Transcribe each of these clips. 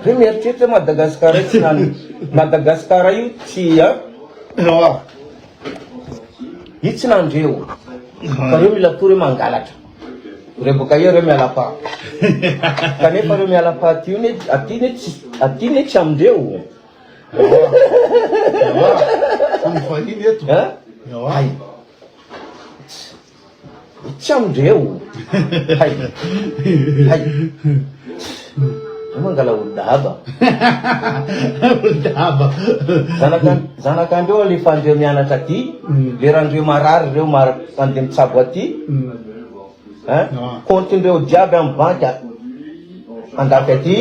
Reo mieritreritra hoe Madagascar tsy nan Madagascar io tsy an. Ewa. Io tsy nandreo. Fa reo mila toa reo mangalatra. Reo boka eo reo miala pa. Kanefa reo miala pa aty io ne aty ne tsy aty ne tsy amindreo. Ewa. Ewa. Fa ny vahiny eto. Hein? Ewa. Hay. Tsy amindreo. Hay. Hay. Reo mangala olon-daba. Olon-daba. Zanaka zanakandreo alefandreo mianatra aty, lerandreo marary reo mar mandeha mitsabo aty. Hein? Compte-ndreo jiaby amin'ny banky andafy aty.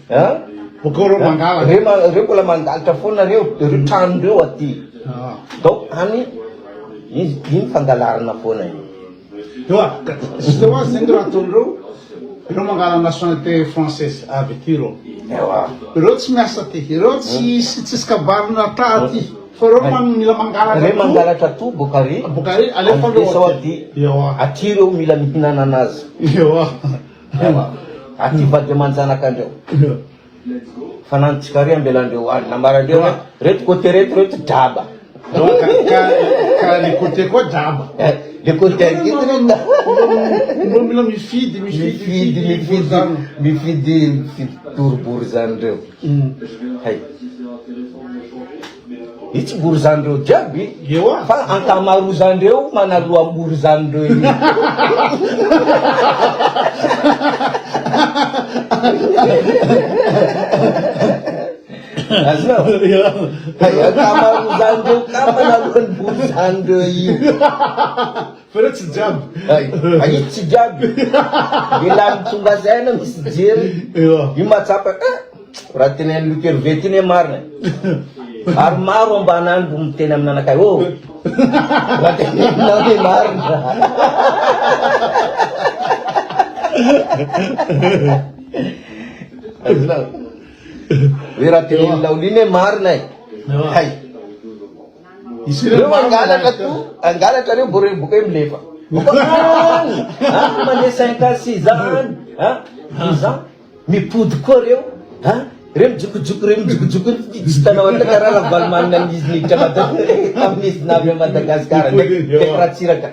Hein? Bokeo reo mangalatra. Reo ma- reo mbola mangalatra foana reo, reo tranondreo aty. Donc any Izy iny fangalarana foana iny. Ewa, ka justement zegny raha ataondreo, ireo mangala nationalité française avy aty ireo. Ewa. Ireo tsy miasa aty, ireo tsisy tsisy kabary nata aty, fa ireo man mila mangalatra Reo mangalatra to boka ary. Boka ary alefa reo aty. Ewa. Aty ireo mila mihinana anazy. Ewa. Ewa. Aty vady aman-janaka andreo. Fa nantsika ary ambelandreo any nambarandreo hoe reto côté reto reto draba. Donc ka ka le côté koa draba. Eh, le côté aketo reto. Ndreo mila mifidy mifidy mifidy mifidy mifidy boribory zany reo. Hay. Io tsy borizandreo jiaby Ewa. fa ankamarozandreo manaloha borizandreo io. Azonao? Hay ankamarozandreo ka manaloha ny borizandreo io. Fa reo tsy jiaby. Hay, hay io tsy jiaby. Lehilahy tonga saina misy jery. Ewa. Io mahatsapa eh. Raha tenenin'i Luc Hervé ty ne marina e. Ary maro ambany any mbo miteny amin'anakay oh. Raha teneninao ne marina. Azonao? Hoe raha teneninao ly ne marina e. Hay. Reo mangalatra to, angalatra reo bo reo boka io milefa. Boka any, any mandeha 5 ans, 6 ans any, hein, 10 ans. Mipody koa reo a! Reo mijokojoko reo mijokojoko tsy hitanao any karaha Ravalomanana amin'izy niditra tamin'izy navy à Madagascar ndraiky Ratsiraka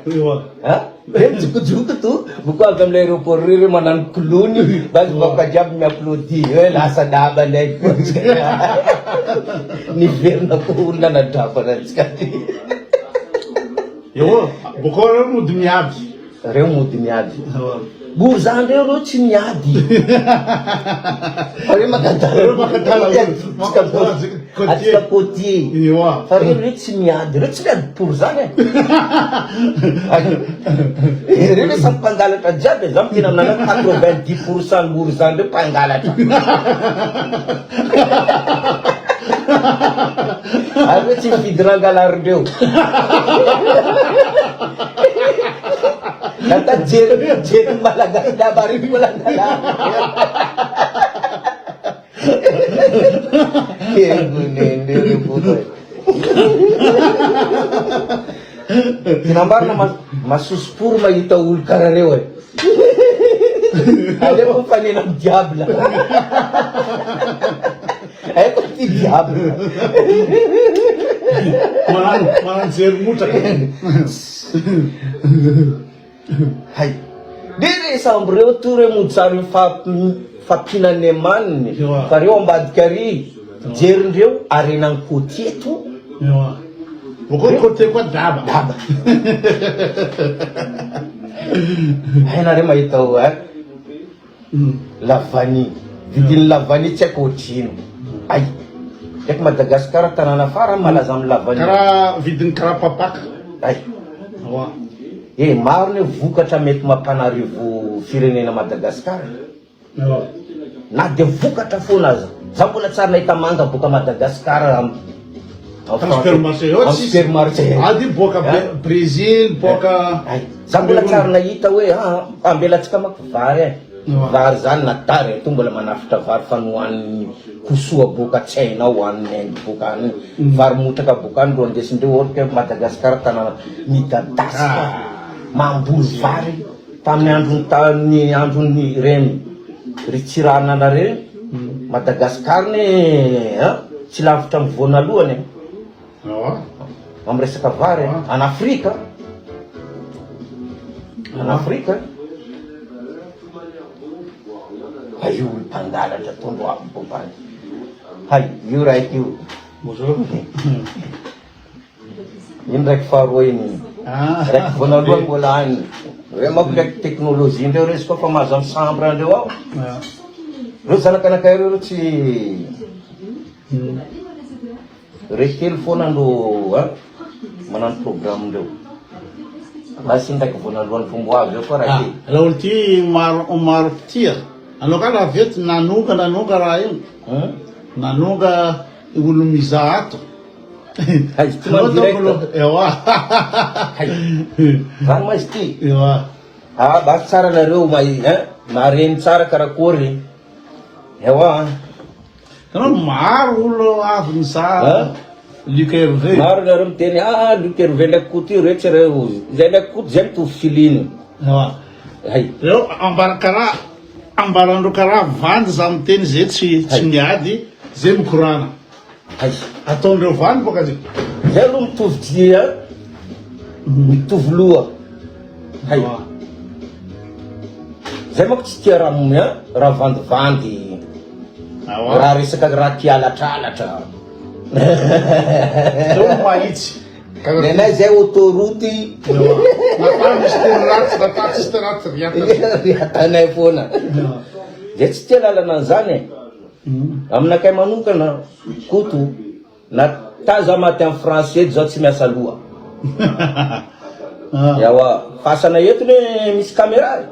a! Reo mijokojoko to boko avy amin'ny aéroport reo reo manano clown bazy vahoaka jiaby mi-applaudir hoe lasa daba ndraiky koa antsika niverina koa olona nadrafana antsika ty. Eo, boko reo mody miady. Reo mody miady. Borizano reo reo tsy miady. Fa reo makadala. Reo makadala. Atsika côtier. Fa reo reo tsy miady. Reo tsy miady borizano e. Reo le samy mpangalatra jiaby e. Za miteny aminareo 90% ny borizano reo mpangalatra. Ary hoe tsy mifidy rangalarindreo. Nata jery jery malagasy daba ary mbola angalarindreo. Tena marina ma masosopory mahita olo karaha reo e. Aleoko mifanena am diable. Haiko ty diable. Manano manano jery motraka. Hay. De re samby reo to re mody sary mifampinane maniny fa reo ambadika ary jerindreo arenany côtier to. Ewa. Boko côtier koa daba. Daba. Hay nareo mahita hoe La vanille. Vidin'ny la vanille tsy haiko ohatrino. Ay. Ndraiky Madagascar tanàna farany malaza amin'ny la vanille. Karaha vidin'ny karapapaka. Ay. Oa. Eh maro ne vokatra mety mampanarivo firenena Madagascar. Oa. Na dia vokatra foana aza. Za mbola tsary nahita manga boka Madagascar am Am supermarché eo tsisy. Supermarché. Ady boaka Brésil, boaka Ay. Za mbola tsary nahita hoe ah ambelantsika manko vary eh. Vary zany na tary eh, to mbola manafitra vary fa nohanin'ny kosoa boaka tsy hainao hohanin'ny Inde boaka any. Vary motraka boaka any ro andesindreo or que Madagascar tanàna midadasika mamboly vary tamin'ny andron'ny tamin'ny andron'ny reny ry Tsiranana reny. Madagascar ne an tsy lavitra amin'ny voanalohany e. Amin'ny resaka vary e. En Afrique. En Afrique. Hay io olo mpangalatra tondro aby bombany. Hay io raiky io. Bonjour. Iny raiky faharoa iny iny. Ah. Raiky voanalohany mbola any. Reo manko ndraiky technologie ndreo reo izy koa fa mahazo amy chambre ndreo ao. Ah. Reo zanakanakay reo reo tsy reo kely foana no a manano programme ndreo. Basy iny raiky voanalohany fo mbo avy eo koa raiky. Ah, raha olo ty maro maro mpitia. Anao ka raha avy eto nanonga nanonga raha io. Hmm? Nanonga olo mizaha ato. Hay izy ty man direct. Ewa. Hay. Zany ma izy ty. Ewa. Ah, basy tsara nareo mahi hein, mahareny tsara karakory. Ewa. Tanao maro olo avy nizaha Luc Hervé. Maro nareo miteny ah Luc Hervé ndraiky Koto io reo tsy reo. Zay ndraiky Koto zay mitovy filiny. Ewa. Hay. Reo ambara karaha ambarandreo karaha vandy za miteny zay tsy tsy miady zay mikorana. Hay. Ataondreo vandy boka zay. Zay aloha mitovy dia mitovy loha. Hay. Zay manko tsy tia raha hein, raha vandivandy. Raha resaka raha tia halatralatra. Zao mahitsy. Nenay zay autoroute. Natao misy teny ratsy, natao tsisy teny ratsy, riatanay. Riatanay foana. Zay tsy tia lalana an'izany e. Aminakay manokana Koto na ta za maty am français eto zaho tsy miasa loha. Ewa fasana eto ne misy camera e.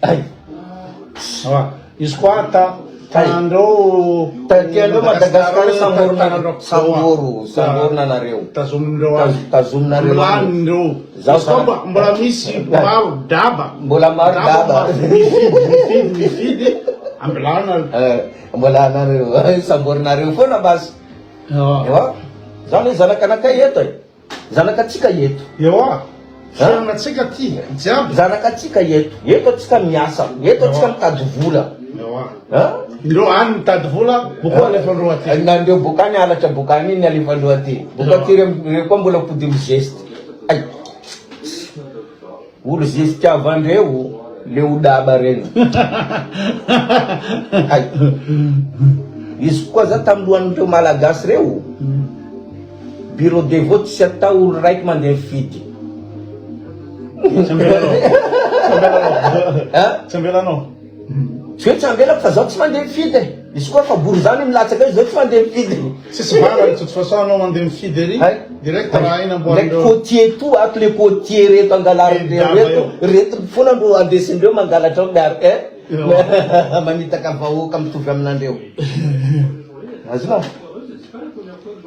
Ay. Izy koa ta tanandreo Tiandreo Madagascar samborina samboru samborina nareo. Tazominireo any. Tazominareo. Milanindreo. Zaho Izy koa mba mbola misy maro daba. Mbola maro daba. Mifidy mifidy mifidy ambilana. Eh, mbola anareo samborinareo foana basy. Ewa. Zaho ne zanakanakay eto e. Zanakatsika eto. Ewa. Fiainantsika ty jiaby. Zanakatsika eto. Eto atsika miasa. Eto atsika mitady vola. Ewa. Ireo any mitady vola, boka alefandreo aty. Nandreo boka any halatra boka any iny alefandreo aty. Boka aty reo koa mbola pody mizesty. Ay. Olo zestiavandreo le ho daba reny. Hay. Izy koa za tam lohan'ireo malagasy reo. Bureau de vote tsy atao olo raiky mandeha mifidy. Tsy ambelanao. Tsy ambelanao. Tsy hoe tsy ambelako fa zaho tsy mandeha mifidy e. Izy koa fa borizano milatsaka eo zaho tsy mandeha mifidy. Tsisy vava de toute façon anao mandeha mifidy ery direct raha iny amboarindreo. Ndraiky côtier tout ato le côtier reto angalarindreo reto, reto foana no andesindreo mangalatra ao miaraka eh. Mamitaka vahoaka mitovy aminandreo. Azonao?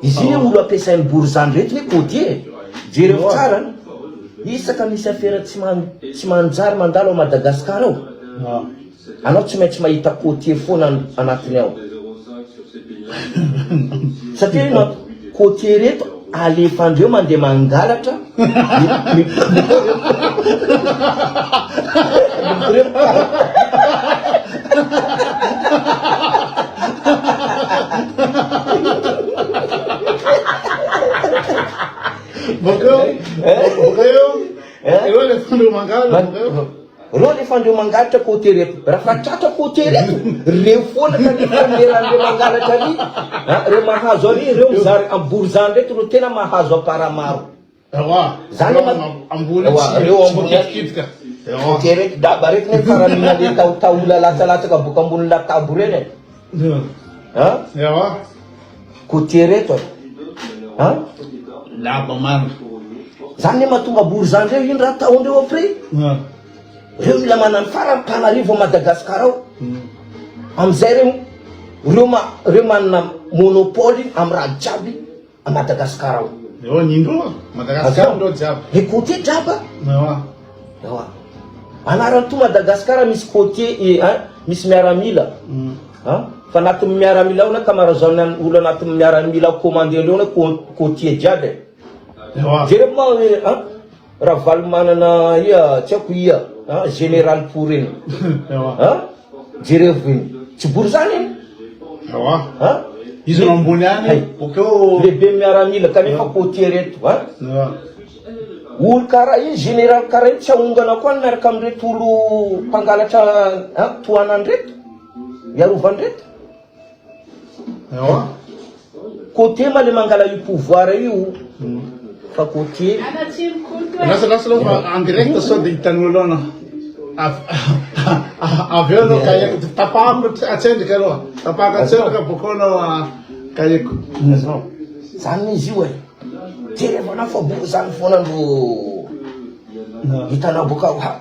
Izy iny olo ampiasain'ny borizano reto hoe côtier e. Jereo tsara an. Isaka misy afera tsy man tsy manjary mandalo ao Madagascar ao, anao tsy maintsy mahita côtier foana anatiny ao. Satria ino antony? Côtier reto alefandreo mandeha mangalatra mi mi Bôkeo, bôkeo, ireo alefandreo mangalatra bôkeo. Reo alefandreo mangalatra côté reto. Raha fa tratra côté reto, reo foana ka nefa leran'ireo mangalatra ary, reo mahazo ary, reo mizara am borizano reto no tena mahazo apara maro. Ewa, Zany reo ma- ambony Ewa, tsy reo tsy ambony voakitikitika. Ewa. Côté reto daba reto ne faramina le taotaola latsalatsaka boka ambony latabo reny e. Hein? Ewa. Côtier reto e. Hein? Laba marina. Zany ne mahatonga borizano reo ino raha ataondreo après? Reo mila manano farany mpanarivo à Madagascar ao. Amizay reo reo ma reo manana monopole amy raha jiaby à Madagascar ao. Eo nindroa Madagascar ndreo jiaby. Le côtier jiaby. Ewa. Ewa. Anaran'ny to Madagascar misy côtier et hein misy miaramila. Hein? Fa anatin'ny miaramila ao na kamarazana olo anatin'ny miaramila ao commandé reo na côtier jiaby e. Ewa. Jereo ma hoe hein Ravalomanana ia tsy haiko ia hein général pour iny. Ewa. Hein? Jerevo iny. Tsy borizano iny? Ewa. Ha? Izy no ambony any, Hay. bokeo. Lehibe miaramila kanefa côtier reto, ha? Ewa. Olo karaha iny, général karaha iny tsy ahongana koa any miaraka amin'ireto olo mpangalatra ha, tohanany reto, iarovany reto. Ewa. Côtier ma le mangala io pouvoir io fa côtier. Lasa lasa aloha fa en direct sao dia hitan'olo anao. Avy avy eo anao kaheko tapahako atsendrika aloha. Tapahako atsendrika bokeo anao kaheko. Azonao. Zany izy io e. Jerevana fa bo zany foana no hitanao boka ha.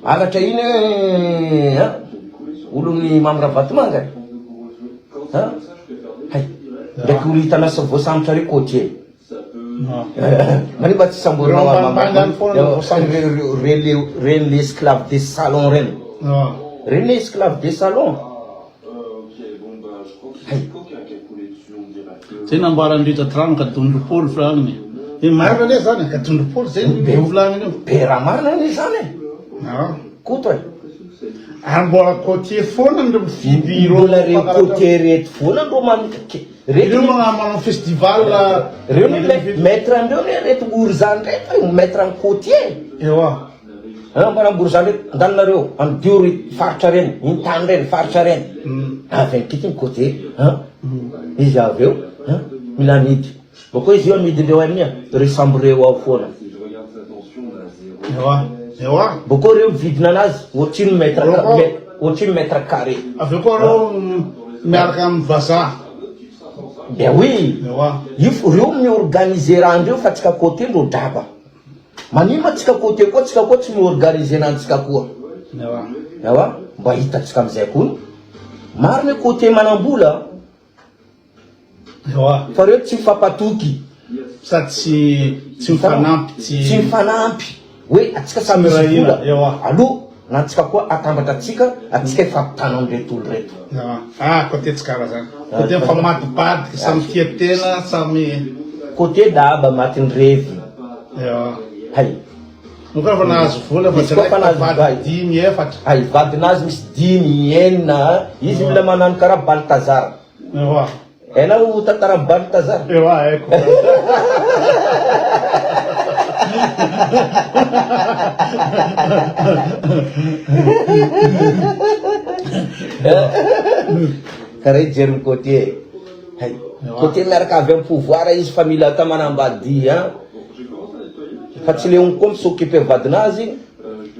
Halatra iny e, olon'ny Mamy Ravatomanga e. Ha? Hay. Ndraiky olo hitanao sa voasambotra reo côtier. Manino mba tsy samborinao Reo ambanimbany any foana no voasambotra. Reny le esclave des salons reny. Reny le esclave des salons. Hay. Zay nambaran'i Rija Trano ka dondropolo volagniny. E marina anie zany ka dondropolo zay ny volagniny io. Be raha marina anie zany e. Koto e. Ary mbola côtier foana ndreo mifidy ireo. Mbola reo côtier reto foana ndreo man reto. Ireo manao festival. Reo ne maître andreo ne reto bourgeois reto e maître ny côtier. Ewa. Anao mbola bourgeois reto andalinareo amidio ry faritra reny iny tany reny faritra reny. Avy any kitiny côtier an. Izy avy eo an mila amidy. Bakeo izy io amidindreo any reo sambo reo ao foana. Ewa, ewa. Bakeo reo mividina anazy ohatrino mètre ohatrino mètre carré. Avy eo koa reo miaraka amin'ny vazaha. Ben oui. Ewa. Io reo mi-organiser raha ndreo fa tsika côté ndreo draba. Manino ma tsika côté koa tsika koa tsy mi-organiser nantsika koa. Ewa. Ewa, mba hitatsika amizay koa. Marina hoe côté manambola. Ewa. Fa reo tsy mifampatoky. Sady tsy tsy mifanampy tsy. Tsy mifanampy. Hoe atsika samy misy vola. Ewa. Aloha na antsika koa atambatra atsika, atsika hifampitana amin'ireto olo reto. Ewa. Ah côté tsy karaha zany. Côté mifamadibadiky, samy tia tena, samy. Côté daba matin'ny revy. Ewa. Hay. Moa koa efa nahazo vola fa Izy koa fa nahazo vady vady. dimy efatra. Hay vadinazy misy dimy, enina, izy mila manano karaha Balthazar. Ewa. Hainao tantaran'i Balthazar? Ewa haiko. Karaha i Jeremy Côtier. Hay. Côtier miaraka avy amin'ny pouvoir izy fa mila atao manambady an. Fa tsy le koa mi-s'occuper vadinazy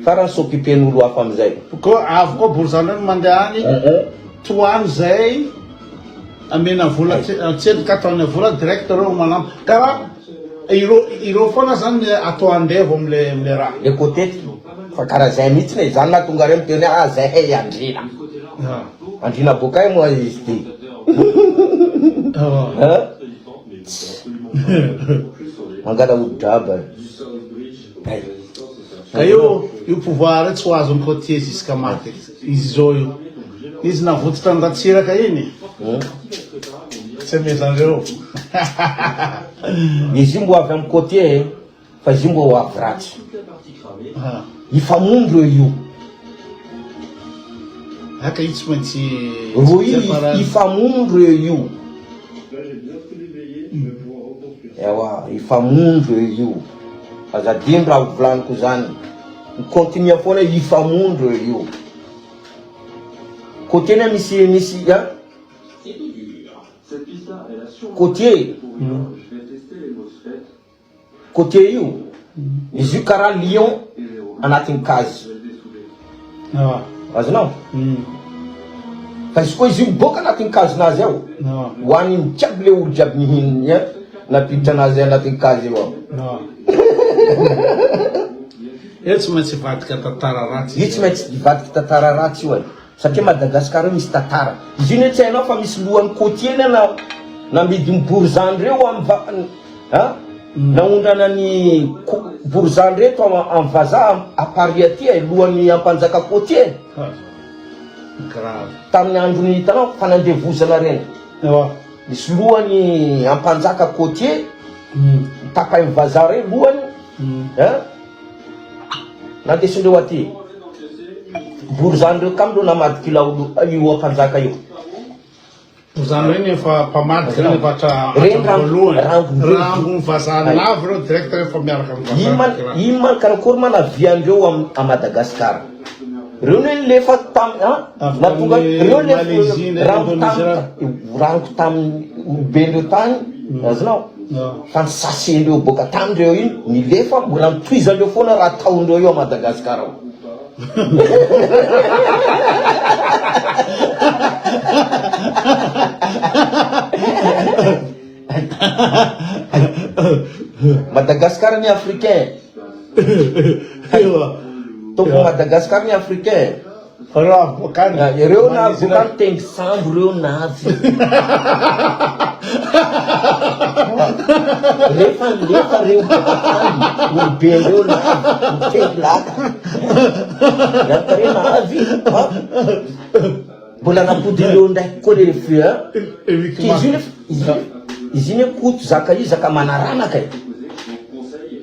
farany s'occuper n'olo hafa amizay. Koa avy koa borizano reny mandeha any tohano zay amena vola tsendrika ataony vola direct reo manampy karaha ireo ireo foana zany atao andevo amle amle raha. Le côté fa karaha zay mihitsy e, zany nahatonga reo miteny hoe ah zahay andriana. Andriana bokay moa izy ty. Hein? Mangala hodi-draba. Hay. Ka io io pouvoir io tsy ho azon'ny côtier jusqu'à maty izy zao io. Izy navototra an'i Ratsiraka iny. Tsy amezandreo. Izy io mbo avy amin'ny côtier e, fa izy io mbo ho avy ratsy. Hifamono reo io. Haka io tsy maintsy Reo io hifamono reo io. Ewa, hifamono reo io. Aza adino raha hovolaniko zany. Mi-continue foana hifamono reo io. Côtier ne misy misy an. Côtier. Côtier io, izy io karaha lion anatin'ny cage. Azonao? Fa izy koa izy io miboaka anatin'ny cage-nazy ao, hohaniny jiaby le olo jiaby nihinana nampiditra anazy anatin'ny cage io ao. Io tsy maintsy hivadika tantara ratsy. Io tsy maintsy hivadika tantara ratsy io e. Satria Madagascar io misy tantara. Izy io ne tsy hainao fa misy lohan'ny côtier ne na namidin'ny borizano reo am va a naondrana ny borizano reto am am vazaha a Paris aty e lohan'ny ampanjaka côtier. Grave. Tamin'ny andron'ny hitanao fanandevozana reny. Ewa. Misy lohany ampanjaka côtier tapahin'ny vazaha reo lohany a nandesindreo aty. Borizano reo kamy reo namadika io laolo io ampanjaka io. Zany hoe ny efa mpamadika zany efa hatra Reny hatramin'ny voalohany. rango Rango vazaha navy ireo direct rehefa miaraka amin'ny vazaha. Ino man ino man karakory man aviandreo am a Madagascar. Reo ne nilefa tam an Avy natonga tamin'ny reo le Malaisie na rango tam Indonésie. rango tam olobendreo tany azonao fa ny sachet-ndreo boaka tany reo iny nilefa mbola nitohizandreo foana raha ataondreo io a Madagascar ao. Madagascar ny africain. Tompo Madagascar ny africain. Ireo avy boaka any. Ah, Ireo na avy boaka any tengy sambo ireo navy. Rehefa nilefa reo boaka tany, olobe reo navy, nitengy laka. Miaraka reo navy, fa mbola nampodin'ireo ndraiky koa le feu. Izy io nefa, izy io, izy io ne koto zaka io zaka manaranaka e.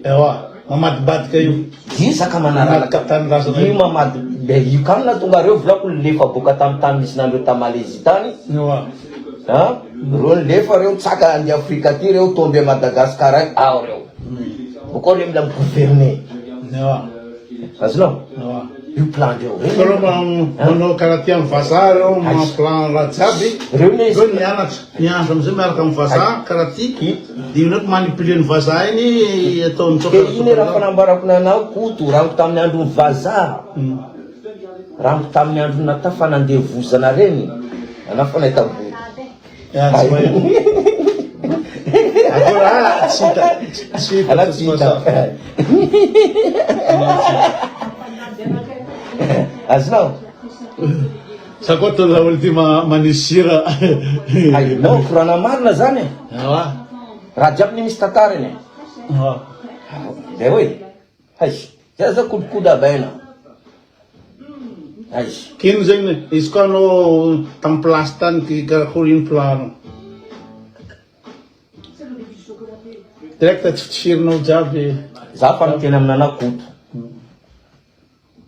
Ewa. Mamadibadika io. Io zaka manaranaka. Mamadika tanindrazana Io io. mamady be io kany nahatonga reo volako nilefa boka tamy tany nisy nandreo ta Malaisie tany. Ewa. A reo nilefa reo tsaka andeha Afrika aty reo tombe à Madagascar agny ao reo. Bokao reo mila mi-gouverner. Ewa. Azonao? Ewa. Io plan ndreo. Fa reo manao karaha ty amin'ny vazaha reo manao plan raha jiaby. Reo ne Reo nianatra, nianatra amizay miaraka amin'ny vazaha karaha ty. Dia io ndraiky manipuler ny vazaha iny atao mitsoka. Dia iny raha fanambarako nanao Koto, rango tamin'ny andron'ny vazaha, rango tamin'ny andron'ny nata fanandevozana reny, anao fa nahita bory. Ah, tsy mahita. Akory ah, tsy hita. Tsy hita. Anao tsy hita. Azonao? Sa koa toa laolo ty manisy sira. Hay, non, korana marina zany e. Ewa. Raha jiaby ny misy tantarany e. Ewa. Ben oui. Hay, zay za kolikoly abaina. Hay. Kino zegny, izy koa anao tamin'ny place tany karakory ino plan-nao? Direct tsifitsifirinao jiaby. Za fa miteny aminana Koto.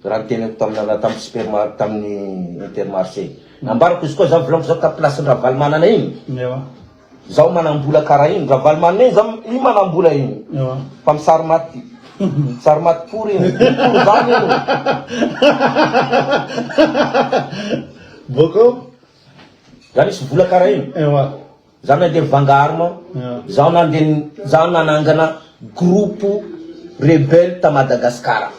Raha niteneniko tamin'ny tamin'ny supermar tamin'ny intermarché. Nambarako izy koa za volaniko zao ka place Ravalomanana iny. Ewa. Zaho manambola karaha iny Ravalomanana iny za iny manambola iny. Ewa. Fa misary maty. Sary maty pory iny. Pory zany iny. Bôkô. Za misy vola karaha iny. Ewa. Za nandeha nivanga arme, zaho nandeha zaho nanangana groupe rebelle ta Madagascar.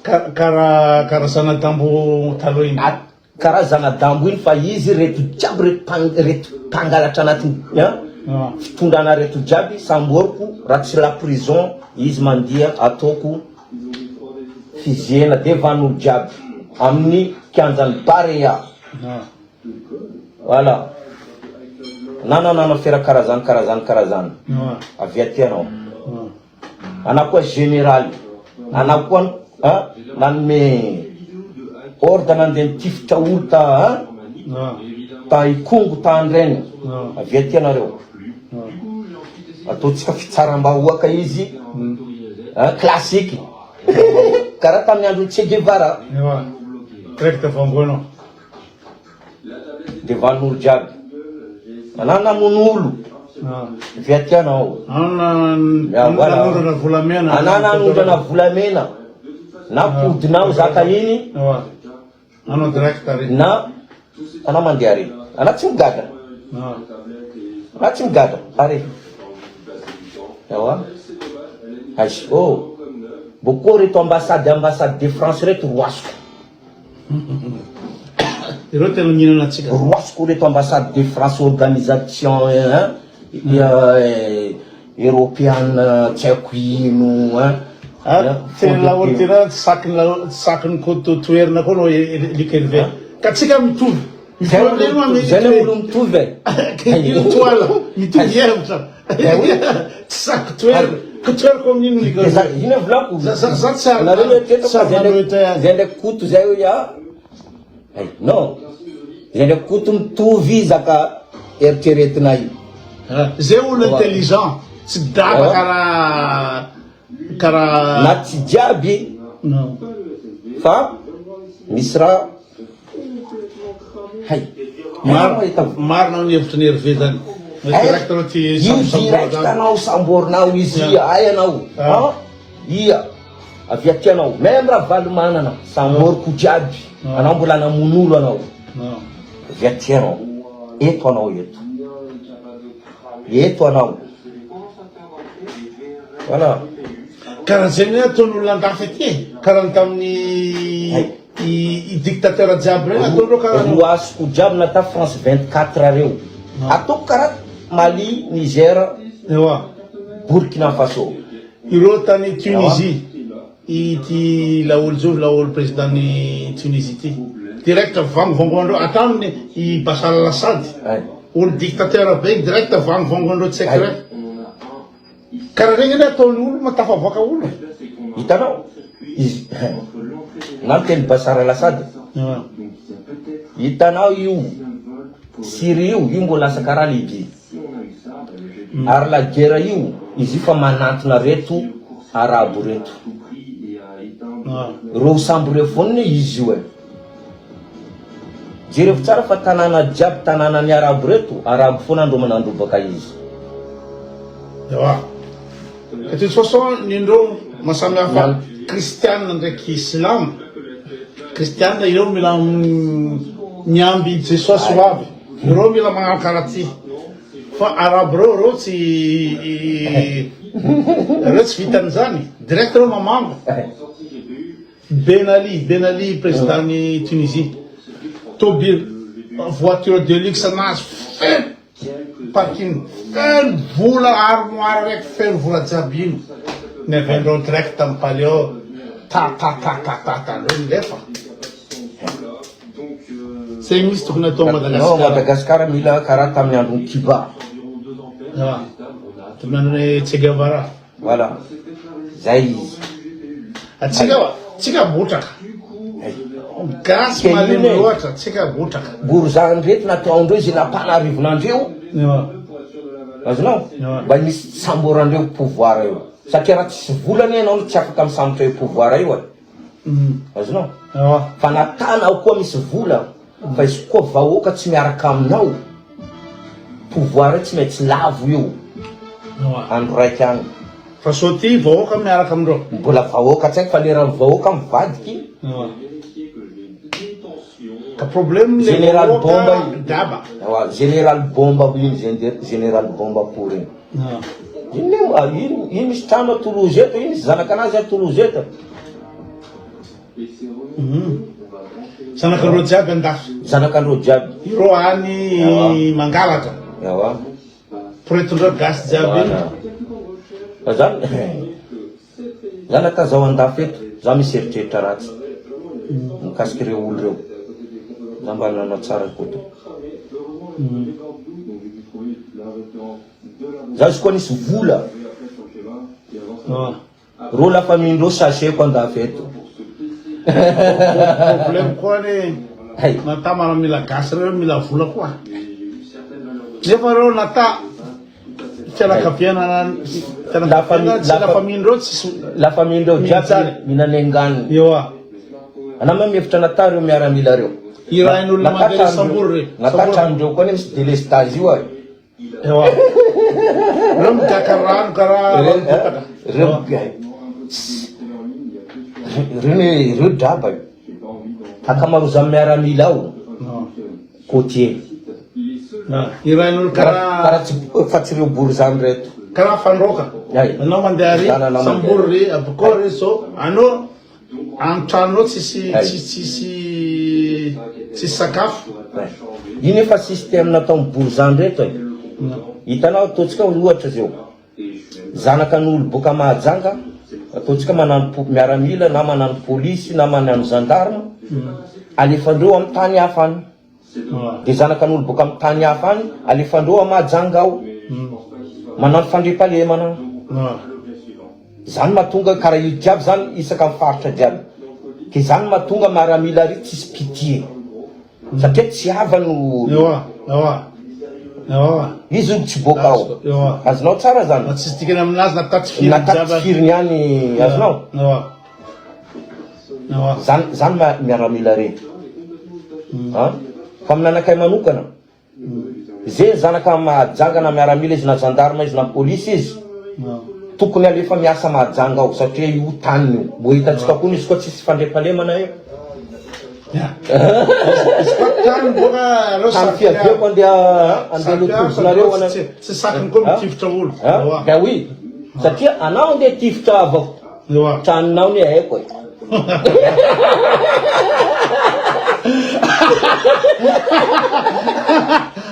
Kara kara zanadambo taloha iny. Kara zanadambo iny fa izy reto jiaby reto reto mpangalatra anaty fitondrana reto jiaby samboriko raha tsy la prison izy mandia ataoko fusillena devant olo jiaby amin'ny kianjan'ny Barea. Voilà. Na na nanao fera karazany karazany karazany. Avy aty anao. Anao koa général. Anao koa hein, nanome ordre nandeha nitifitra olo ta hein, ta Ikongo ta Andreny. Avy aty anareo. Ataontsika fitsaram-bahoaka izy hein, classique. Karaha tamin'ny andron'i Che Guevara. Direct vangoanao. De valin'olo jiaby. Anah namono olo. Viatiana ao. Nanondrana volamena. Anah nanondrana volamena. Na podinao zaka iny. Anao direct ary. Na anah mandeha ary. Anah tsy migadra. Anah tsy migadra ary. Ewa. Aish oh. Boko reto ambassade ambassade de France reto roasiko. Ireo tena mihinana antsika. Roasiko reto ambassade de France organisation hein europeana tsy haiko ino hein. Ah, tena laolo tena tsy saky ny tsy saky ny koto toerina koa no Luc Hervé. Ka tsika mitovy. Zay le olo mitovy e. Io toala mitovy hevitra. Tsy saky toerina. Ko toeriko amin'ino Luc Hervé. Ino volako? Za za za tsy ary. Nareo mieritreritra fa zay ndraiky zay ndraiky koto zay hoe ah. Ay, non. Zay ndraiky koto mitovy zaka eritreretina io. Zay olo intelligent, tsy daba karaha karaha Na tsy jiaby fa misy raha. Hay. Marina, marina ny hevitry ny Hervé zany. Direct anao ty Io direct anao samborinao izy ay anao. Ah. Ia. Avy aty anao. Même Ravalomanana samboriko jiaby. Anao mbola namono olo anao. Avy aty anao. Eto anao eto. Eto anao. Voilà. Karaha zay ny ataon'olona andafy aty e. Karaha ny tamin'ny i dictateur jiaby reny ataondreo karaha. Roasiko jiaby nata France 24 reo. Ataoko karaha Mali, Niger, Ewa. Burkina Faso. Ireo tany Tunisie. Ity laolo zovy laolo président ny Tunisie ity. Direct vangovangoandreo hatramin'ny i Bachar al-Assad. Olo dictateur be direct vangovangoandreo tsy haiko reny. Karaha regny anie ataon'ny olo mahatafavoaka olo. Hitanao? Izy na miteny Bachar al-Assad. Hitanao io Syrie io, io mbola lasa karaha Libye. Ary la guerre io, izy io fa manantona reto arabo reto. Reo sambo reo foana izy io e. Jerevo tsara fa tanàna jiaby tanàna ny arabo reto, arabo foana andro nandrobaka izy. Ewa. De toute façon nindreo mahasamihafa kristianina ndraiky silamo, kristianina ireo mila miamby Jesosy ho avy, ireo mila magnano karaha ty. Fa arabo reo reo tsy reo tsy vitan'izany, direct reo mamango. Ben Ali, Ben Ali président ny Tunisie, tôbily voiture de luxe anazy feno parking, feno vola armoire raiky feno vola jiaby iny, ny avy andreo direct amy palais ao, ta ta ta ta ta ta ndreo milefa. Zay mihitsy tokony atao Madagasikara. Non, Madagasikara mila karaha tamin'ny andron'i Cuba. Ah, tamin'ny andron'i Che Guevara. Voilà. Zay izy. Atsika tsika botraka. Gasy malemy loatra, tsika botraka. Borizany reto nataondreo izay nampanarivonandreo. Azonao? Mba misy samborandreo pouvoir io. Satria raha tsisy vola anie ianao tsy afaka misambotra io pouvoir io e. Azonao? Fa na tanao koa misy vola fa izy koa vahoaka tsy miaraka aminao, pouvoir io tsy maintsy lavo io andro raika any. Fa sao ty vahoaka miaraka amindreo? Mbola vahoaka tsy haiko fa leran'ny vahoaka mivadiky. Ka problème le Général vahoaka Bomba io. daba. Général Bomba iny général Bomba pour iny. Iny ne ah, iny iny misy trano a Toulouse eto, iny misy zanaka anazy a Toulouse eto. Zanak'andreo jiaby andafy. Zanak'andreo jiaby. Ireo any mangalatra. Ewa. Poretondreo gasy jiaby iny. Fa zany zanaka zao andafy eto, za misy eritreritra ratsy mikasika ireo olo ireo. Za mba nanao tsara koto. Za izy koa nisy vola. Reo la famille ndreo sachet ko andafy eto. Problème koa anie nata maramila gasy reo mila vola koa. Nefa reo nata fianakaviana fianakaviana tsy la famille ndreo tsisy La famille ndreo jiaby mihinanenganiny. Ewa. Anao ma mihevitra nata reo miaramila reo. Irahin'olona mandeha sambory re. Nata tranondreo koa anie misy delestage io ary. Ewa. Reo migaka rano karaha rano potaka. Reo reo ne reo draba io. Ankamarozan'ny miaramila ao côtier. Irahin'olo karaha Karaha tsy fa tsy reo borizano reto. Karaha fandroaka. Anao mandeha ary sambory re abokao re zao anao An-trano ao tsisy tsisy tsisy sakafo. Iny efa système nataon'i Borizano reto e. Hitanao ataontsika ohatra zao, zanaka an'olo boaka Mahajanga, ataontsika manano miaramila na manano polisy na manano gendarme, alefandreo amin'ny tany hafa any. Dia zanaka an'olo boaka amin'ny tany hafa any, alefandreo a Mahajanga ao. Manano fandriampahalemana. Zany mahatonga karaha io jiaby zany isaka am faritra jiaby ke zany mahatonga maramila ary tsisy pitié satria tsy havany olo Ewa, ewa, ewa. izy olo tsy boaka ao Ewa. azonao tsara zany Na tsisy dikany aminazy na tatsy firy na tatsy jiaby. firiny ihany azonao Ewa. Ewa. zany zany ma miaramila re an. Fa amin'anakay manokana, ze zanaka Mahajanga na miaramila izy na gendarme izy na polisy izy, tokony alefa miasa Mahajanga ao satria io taniny io. Mbo hitantsika koa izy koa tsisy fandriampahalemana eo. Izy koa tany boka reo Tany fiaviako andeha andeha lotozinareo ana. Tsy sakiny koa mitifitra olo. Ben oui. Satria anao andeha tifitra havako. Ewa. Tranonao ne haiko e.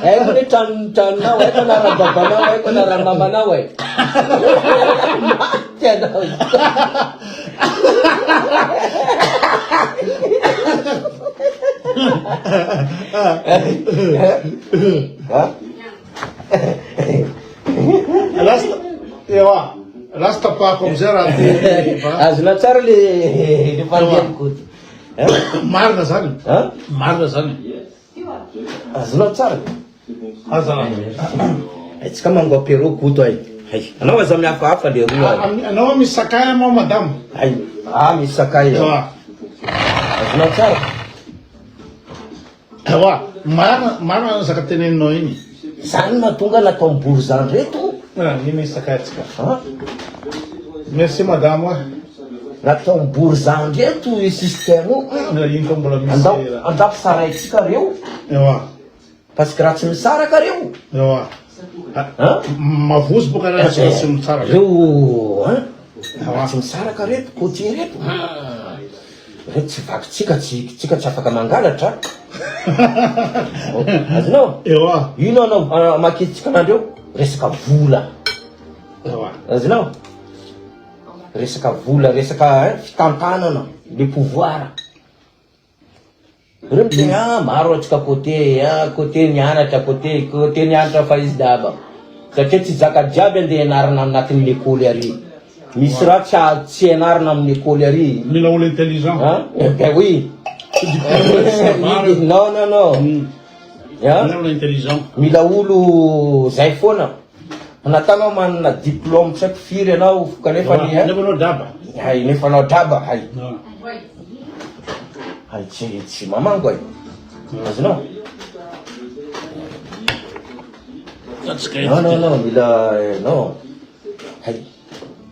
Haiko ne tranon tranonao, haiko anaran'ny babanao, haiko anaran'ny mamanao e. Maty anao. Ha? Lasa ewa, lasa tapahako amizay raha te va. Azonao tsara le le fandehan'ny Koto. Marina zany. Marina zany. Azonao tsara. Aza. Atsika mango apéro Koto ay. Hay. Anao aza mihafahafa le roa ay. Anao misy sakay amao madame. Hay. Ah misy sakay. Azonao tsara. Ewa, marina, marina ny zaka teneninao iny. Zany mahatonga nataon'i Borizano reto. Ah, iny misy sakay atsika. Ah. Merci madame. Ah. Nataon'i Borizano reto io système io. Ah, iny koa mbola misy. Andao, andao sarahintsika reo. Ewa. Parce que raha tsy misaraka reo. Ewa. Ah, mavozo boka raha tsy eh, misaraka. Reo, hein? Raha tsy misaraka reto, côtier reto. Ah. Reto tsy vaky tsika tsy tsika tsy afaka mangalatra. Azonao? Ewa. Ino anao amakitsika anandreo? Resaka vola. Ewa. Azonao? Resaka vola, resaka hein, fitantanana, le pouvoir. Reo miteny ah maro antsika côté ah côté nianatra côté côté nianatra fa izy daba satria tsy zaka jiaby andeha ianarana anatin'ny lekôly ary misy raha tsy azo tsy ianarana amin'ny lekôly ary Mila olo intelligent. Hein? Eh ben oui. Tsy diplôme tsy savoir. Non non non. Hein? Mila olo intelligent. Mila olo zay foana. Nataonao manana diplôme tsy haiko firy ianao kanefa ny Nefa anao draba. Hay nefa anao draba hay. Hay tsy tsy mamango hay. Azonao? Non non non mila eh, non. Hay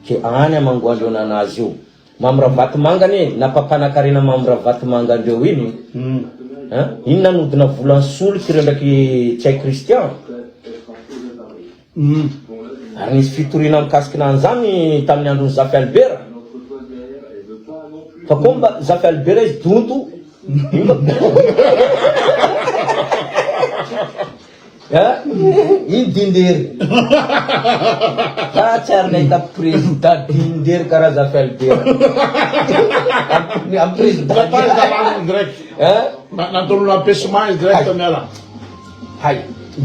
ke any amangoandreo nanazy io. Mamy Ravatomanga anie nampampanankarena Mamy Ravatomanga andreo iny. Hein? Iny nanodina vola nisoloky ireo ndraiky Ntsay Christian. Ary nisy fitoriana mikasika an'izany tamin'ny andron'i Zafy Albert. Fa koa mba Zafy Albert izy donto. Ino dindery? Za tsy ary nahita président dindery karaha Zafy Albert. Am président. direct. Nataon'olo empêchement izy direct miala. Hay,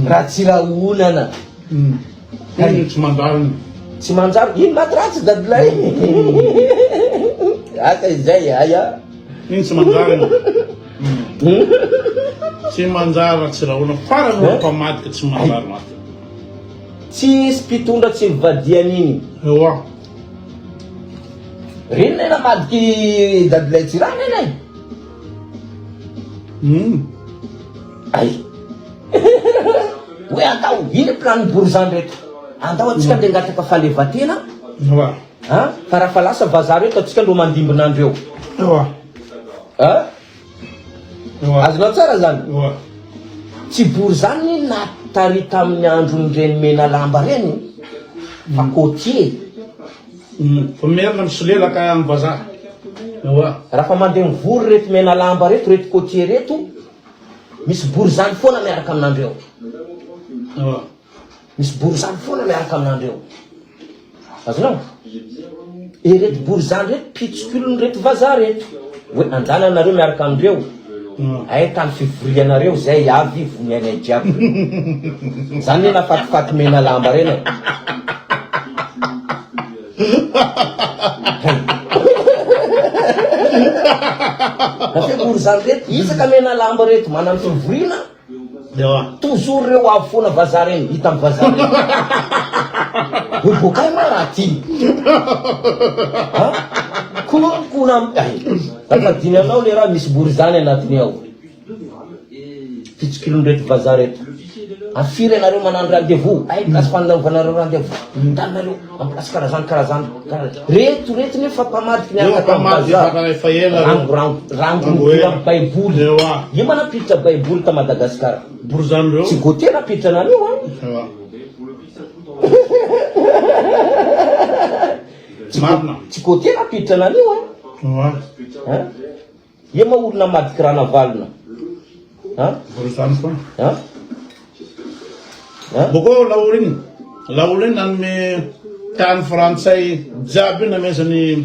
Ratsirahonana. Ino tsy manjary. Tsy manjary. Ino maty ratsy dadilay. Asa izay aya. Ino tsy manjary. Tsy manjary Ratsirahona. Farany olo mpamadika tsy manjary maty. Tsisy mpitondra tsy mivadian'iny. Ewa. Reny ne namadiky dadilay Tsirahana eny e. Ay. Hoe andao, ino plan borizano reto? Andao antsika andeha hangataka fahaleovantena. Ewa. Ha? Fa raha fa lasa vazaha reto antsika no mandimbina andreo. Ewa. Ha? Ewa. Azonao tsara zany? Ewa. Tsy borizano ny natary tamin'ny andron'ireny mena lamba reny fa côtier. Fa merina misolelaka amin'ny vazaha. Ewa. Raha fa mandeha mivory reto mena lamba reto, reto côtier reto, misy borizano foana miaraka aminandreo. Ewa. Misy borizano foana miaraka aminandreo. Azonao? Ireto borizano reto pitsok'olona reto vazaha reto. Hoe andana anareo miaraka amindreo. Ay tany fivorianareo zay avy vonianay jiaby. Zany ne nafatifaty mena lamba reny e. Raha borizano reto isaka mena lamba reto manano fivoriana. Toujours reo avy foana vazaha reny hita am vazaha reny. Hoe bokay ma raha ty. Ha? Konkona am ay. Raha dinianao le raha misy borizany anatiny ao. Fitsikilon'ireto vazaha reto. Amin'ny firy ianareo manano rendez-vous? Ay place fanaovanareo rendez-vous. Tanareo en place karazany karazany. Reto reto nefa mpamadika niaraka tamin'ny vazaha. Rango rango rango mbola baiboly. Io ma nampiditra baiboly ta Madagascar. Tsy Gauthier nampiditra anareo an. Tsy Gauthier nampiditra anareo an. Ia ma olona madiky Ranavalona a? Mbola zany foana. A? A? Boko laolo iny, laolo iny nanome tany frantsay jiaby io namezany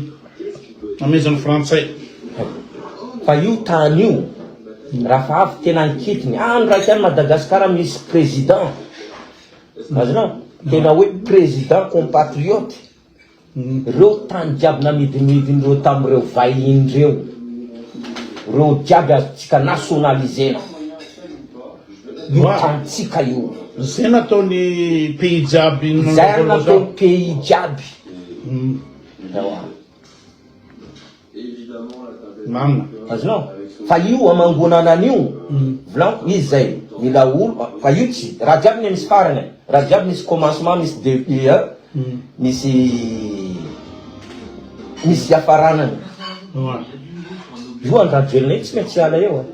namezany frantsay. Fa io tany io raha fa avy tena ankitiny, any raiky any Madagascar misy président, azonao? Tena hoe président compatriote. Reo tany jiaby namidimidin'ireo tamin'ireo vahiny reo, reo jiaby azontsika nationaliser-na. Io tanintsika io. Zay nataony pays jiaby Zay ary nataony pays jiaby. Ewa. Marina. Azonao? Fa io amangonana an'io, volaniko, izy zay mila olo, fa io tsy, raha jiaby anie misy farany e, raha jiaby misy commencement misy debut a, misy misy fiafaranany. Io Andry Rajoelina io tsy maintsy hiala eo e.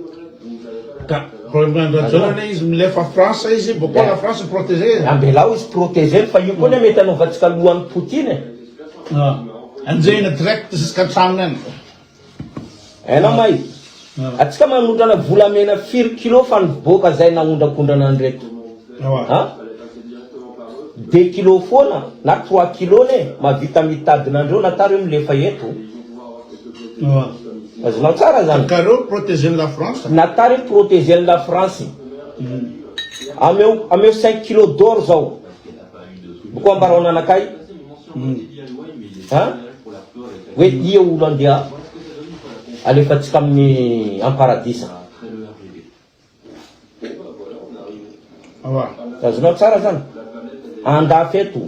Ka problème Andry Rajoelina anie izy milefa France izy, boko la France protéger. Ambelao izy protéger fa io koa anie mety hanaovantsika lohan'i Poutine e. Enjehina direct jusqu'à an-tranony any. Hainao may? Atsika manondrana volamena firy kilo fa nivoaka zay naondrakondrana an'ireto. Ha? Deux kilo foana na trois kilo ne mahavita mitadina andreo na tary milefa eto. Azonao tsara zany. Ka reo protéger la France. Na tary protéger la France. Ameo ameo cinq kilo d'or zao. Boko ambarao nanakay a hoe ia olo andeha alefantsika amin'ny am-paradisa. Azonao tsara zany? Andafy eto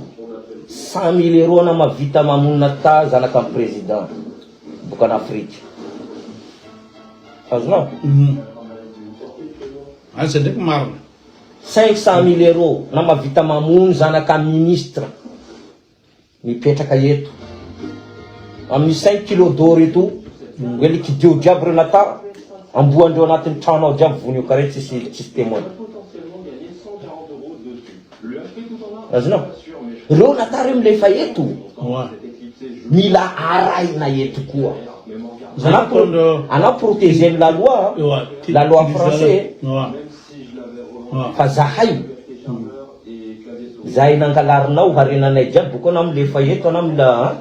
100 000 euros na mavita mamonina ta zanaka am président boka an'Afrika. Azonao? Aiza ndraiky marina. 500 000 euros na mavita mamono zanaka ministre mipetraka eto amin'ny cinq kilo d'or eto hoe liquidio jiaby reo natao amboandreo anatin'ny trano ao jiaby vonio kare tsisy tsisy témoin azonao reo natao reo milefa eto mila arahina eto koa anao protéger la loi la loi français Fa zahay zahay nangalarinao harenanay jiaby boko anao milefa eto anao mila an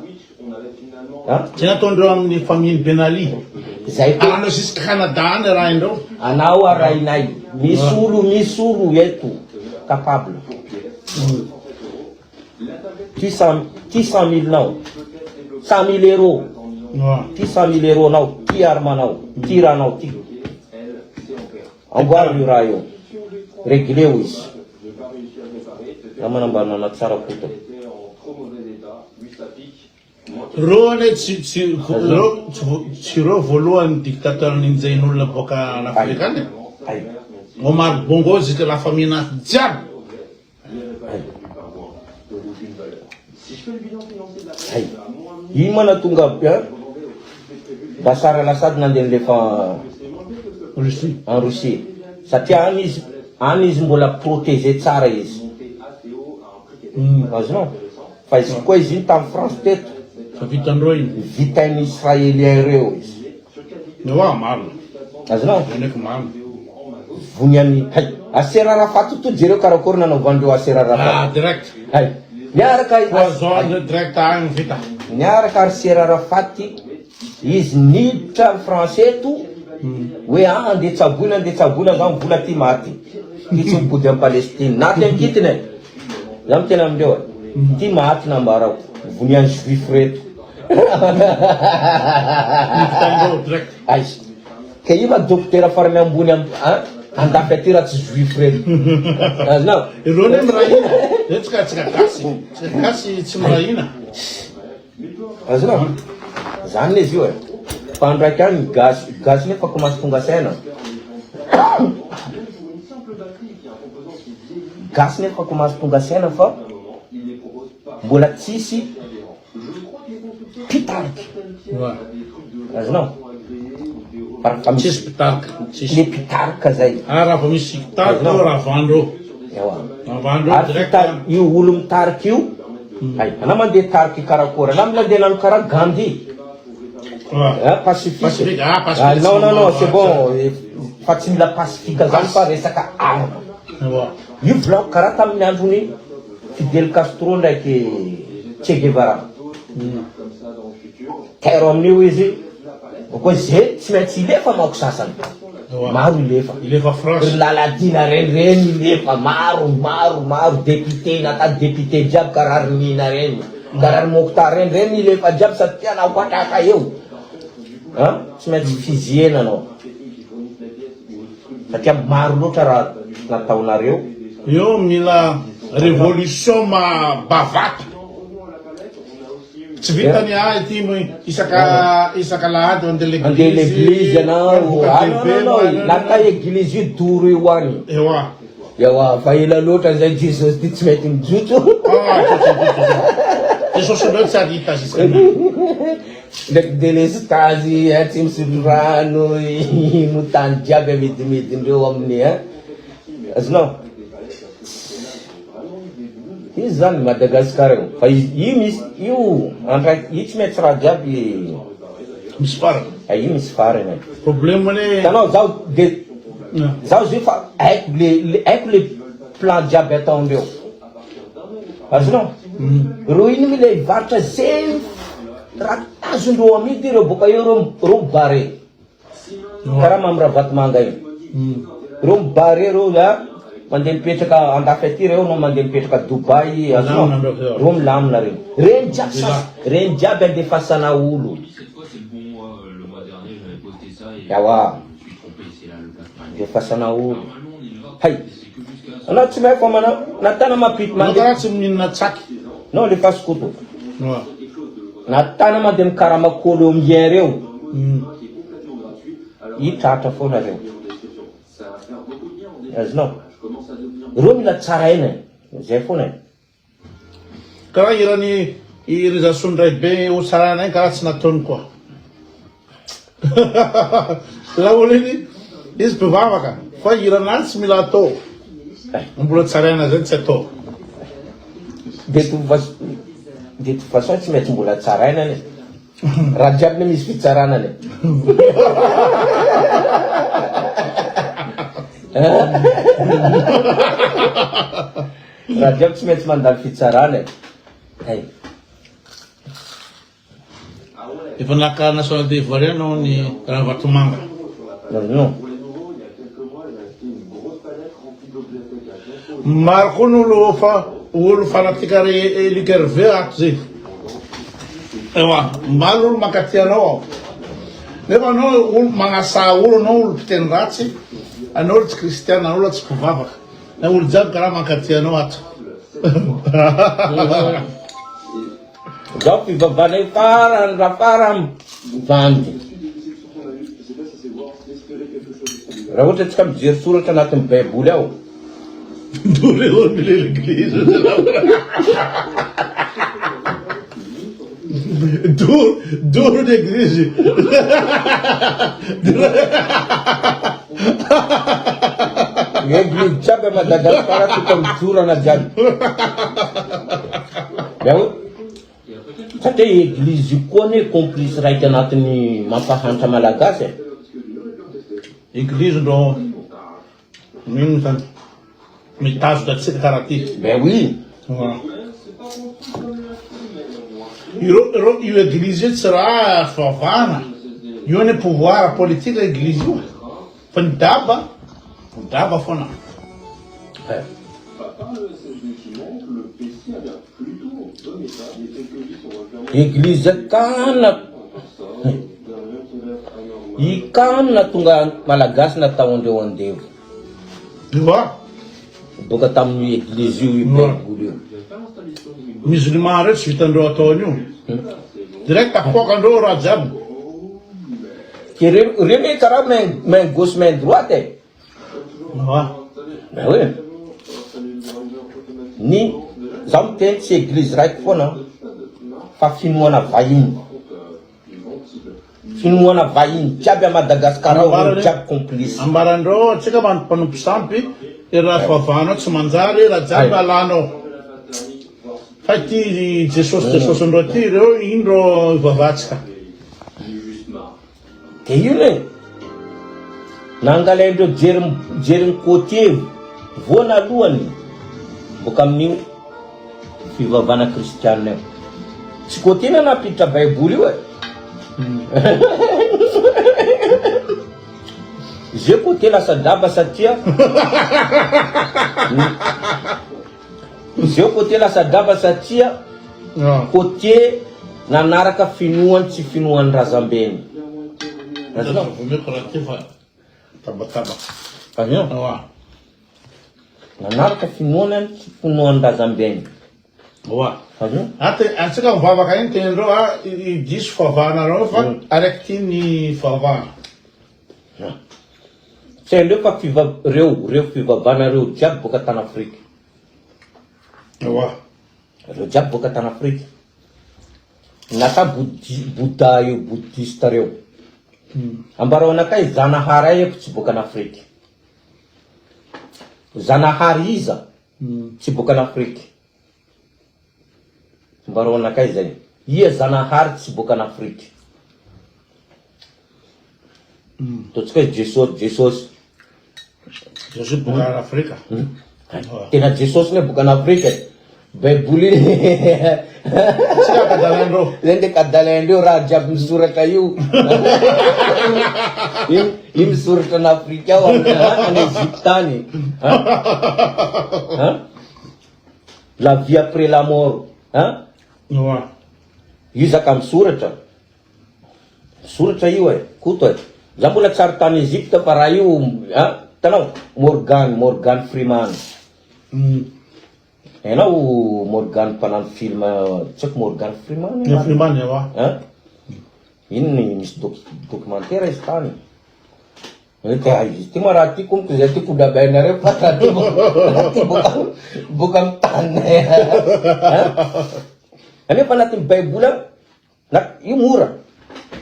an. Zay nataondreo amin'ny famille Ben Ali. Zay koa. Anao jusque Canada any arahin-dreo. Anao arahinay. Misy olo misy olo eto capable. Ty cent ty 100 000 nao. 100 000 euros. Ty 100 000 euros nao, ty arme nao, ty raha nao ty. Amboary io raha io. Regleo izy. Za manambanana tsara koto. Reo anie tsy tsy reo tsy reo voalohany dictateur ninjehin'olona boaka an'Afrika any e. Omar Bongo zika la famille nazy jiaby. Hay. Ino ma nahatonga an Bachar al-Assad nandeha nilefa Russie. en Russie? Satria any izy any izy mbola protégé tsara izy. Azonao? Fa izy koa izy iny tamin'ny France teto. Fa vitandreo iny. Vitain'ny Israélien ireo izy. Ewa marina. Azonao? Zany ko marina. Vonian'ny hay. Yasser Arafat to jereo karakory nanaovandreo Yasser Arafat. Ah direct. Hay. Miaraka Poison direct agny vita. Miaraka ary Yasser Arafat izy niditra ny français to hoe ah andeha tsaboina andeha tsaboina zany vola ty maty. Ty tsy mipody am Palestine. Naty ankitiny e. Za miteny amindreo e. Ty maty nambarako. Vonian'ny juif reto. Aiza. Ka io ma dokotera farany ambony am an andafy aty raha tsy juif reny. Azonao? Ireo anie miray hina. Ireo tsika tsika gasy. Tsika gasy tsy miray hina. Azonao? Zany le izy io e. Fa ndraiky any gasy gasy nefa commence tonga saina. Gasy nefa commence tonga saina fa mbola tsisy mpitarika. Azonao? Fa misy Tsisy mpitarika. Tsisy. Le mpitarika zay. Ah, raha vao misy mpitarika eo, ravandreo. Ewa. Ravandreo Ary direct. fitar- io olo mitarika io, hay, anao mandeha tariky karakory, anao mila andeha hanano karaha Gandhi. Ah. Ah, pacifique. Pacifique, ah, pacifique, Ah, non, non, non, c'est bon. Fa tsy mila pacifique zany fa resaka arme. Ewa. Io volaniko karaha tamin'ny andron'i Fidel Castro ndraiky Che Guevara. Tairo amin'io izy, koa ze tsy maintsy hilefa manko sasany. Maro hilefa. Hilefa France. Ry Lalatiana reny reny hilefa, maro, maro, maro député, nata député jiaby karaha ry Nina reny, karaha ry Mokhtar reny, reny hilefa jiaby sady tiana ho katraka eo. An, tsy maintsy fusillena anao. Satria maro loatra raha nataonareo. Io mila révolution ma bavata. Tsy vitany ahy ity isaka isaka alahady mandeha l'église. Mandeha l'église ianao. Ah non non non, lata église io doro io any. Ewa. Ewa, fa ela loatra zay Jesosy ty tsy mety mijotso. Ah, Jesosy indray tsy ary hita jusqu'à Ndraiky delestazy eh, tsy misotro rano, ino tany jiaby amidimidindreo amin'ny eh. Azonao? Izy zany Madagascar io. Fa izy io misy io andra io tsy maintsy raha jiaby misy farany. Ah, io misy farany. Problème anie. Hitanao zaho de zaho zio fa haiko le haiko le plan jiaby ataondreo. Azonao? Reo ino mila hivarotra zegny raha azondreo amidy reo boka eo reo reo mi-barre. Karaha Mamy Ravatomanga io. Reo mi-barre reo a mandeha mipetraka andafy aty reo na mandeha mipetraka Dubaï azonao? Reo milamina reo. Regny jiaby sas regny jiaby andefasana olo. Ewa. Andefasana olo. Hay. Anao tsy mahay fa manao na tana mampit Anao mandeha. karaha tsy mihinana tsaky. Non le fasy koto. Ouais. Na tana mandeha mikarama colombien reo. I tratra foana reo. Azonao. Reo mila tsaraina e. Zay foana e. Karaha hiran'i i Rizason Raibe ho tsaraina igny karaha tsy nataony koa. Laolo iny izy mpivavaka fa hiran'azy tsy mila atao. Mbola tsaraina zay tsy atao. De toute façon, de toute façon tsy maintsy mbola tsaraina anie. Raha jiaby ne misy fitsarana anie. Raha jiaby tsy maintsy mandalo fitsarana e. Hay. Efa naka nationalité ivoirienne ao ny Ravatomanga. Non. Maro koa ny olo fa olo fanatique ry Luc Hervé ato zay. Ewa, maro olo mankaty anao ao. Nefa anao olo magnasaha olo anao olo mpiteny ratsy, anao olo tsy kristiana, anao olo tsy mpivavaka. Na olo jiaby karaha mankaty anao ato. Zao fivavahana io farany raha farany vandy. Raha ohatra tsika mijery soratra anatin'ny baiboly ao. Doreo ny l'église. Doro, doro ny église. Ny église jiaby à Madagascar tokony dorana jiaby. Ya hoe satria église io koa anie complice raika anatin'ny mampahantra malagasy e. Église ndrô mino zany mitazona antsika karaha ty. Ben oui. Ireo ireo io église io tsy raha fivavahana. Io anie pouvoir politique église io. Fa ny daba, ny daba foana. Eh. Église kana i kana tonga malagasy nataondreo andevo. Ewa. Boka tamin'io église io io baiboly io. Musulman reo tsy vitandreo atao an'io. Direct apoakandreo raha jiaby. Ke reo reo ne karaha main main gauche main droite e. Ewa. Ben oui. Ny zaho miteny tsy eglizy raiky foana fa finoana vahiny. Finoana vahiny jiaby à Madagascar ao reo jiaby complice. Ambarandreo antsika mpanompo sampy raha fivavahanao tsy manjary raha jiaby alanao. Fa ity Jesosy Jesosy-ndreo ity ireo ino reo ivavahantsika. Dia io e! Nangalaindreo jery jerin'i Côtier voanalohany boka amin'io fivavahana kristianina io. Tsy Côtier na nampiditra baiboly io e! Ze Côtier lasa daba satria Zeo côtier lasa daba satria côtier nanaraka finoany tsy finoan'ny razambeny. Azonao? Omeko raha ty fa tabataba. Azonao? Oa. Nanaraka finoana tsy finoan'ny razambeny. Oa. Azonao? Ate antsika mivavaka iny tenindreo a i diso fivavahanareo fa araiky ty ny fivavahana. Tsy haindreo fa fiva reo reo fivavana reo jiaby boaka tany Afrika. Ewa. Reo jiaby boaka tany Afrika. Nata Bouddhi Bouddha io Bouddhiste reo. Ambarao anakahy Zanahary ay efa tsy boaka an'Afrika. Zanahary iza tsy boaka an'Afrika. Ambarao anakahy zay. Ia Zanahary tsy boaka an'Afrika. Ataontsika hoe Jesosy, Jesosy. Jesosy boaka an'Afrika. Tena Jesosy ne boaka an'Afrika e. Baiboly iny. Tsy kadalaindreo. Zay nde kadalaindreo raha jiaby misoratra io. Io io misoratra an'Afrika ao, any Egypte any. Hein? La vie après la mort. Hein? Io zaka misoratra. Misoratra io e, Koto e. Za mbola tsy ary tany Egypte fa raha io an, hitanao? Morgan, Morgan Freeman. Hainao Morgan mpanano film, tsy haiko Morgan Freeman? Morgan Freeman ewa. An? Iny misy doc- documentaire izy tany. Hoe ka izy ty ma raha ty konko zay ty kodabainareo fa raha ty raha ty boka boka amin'ny taninay. An? Anefa anatin'ny baiboly ao, na io mora.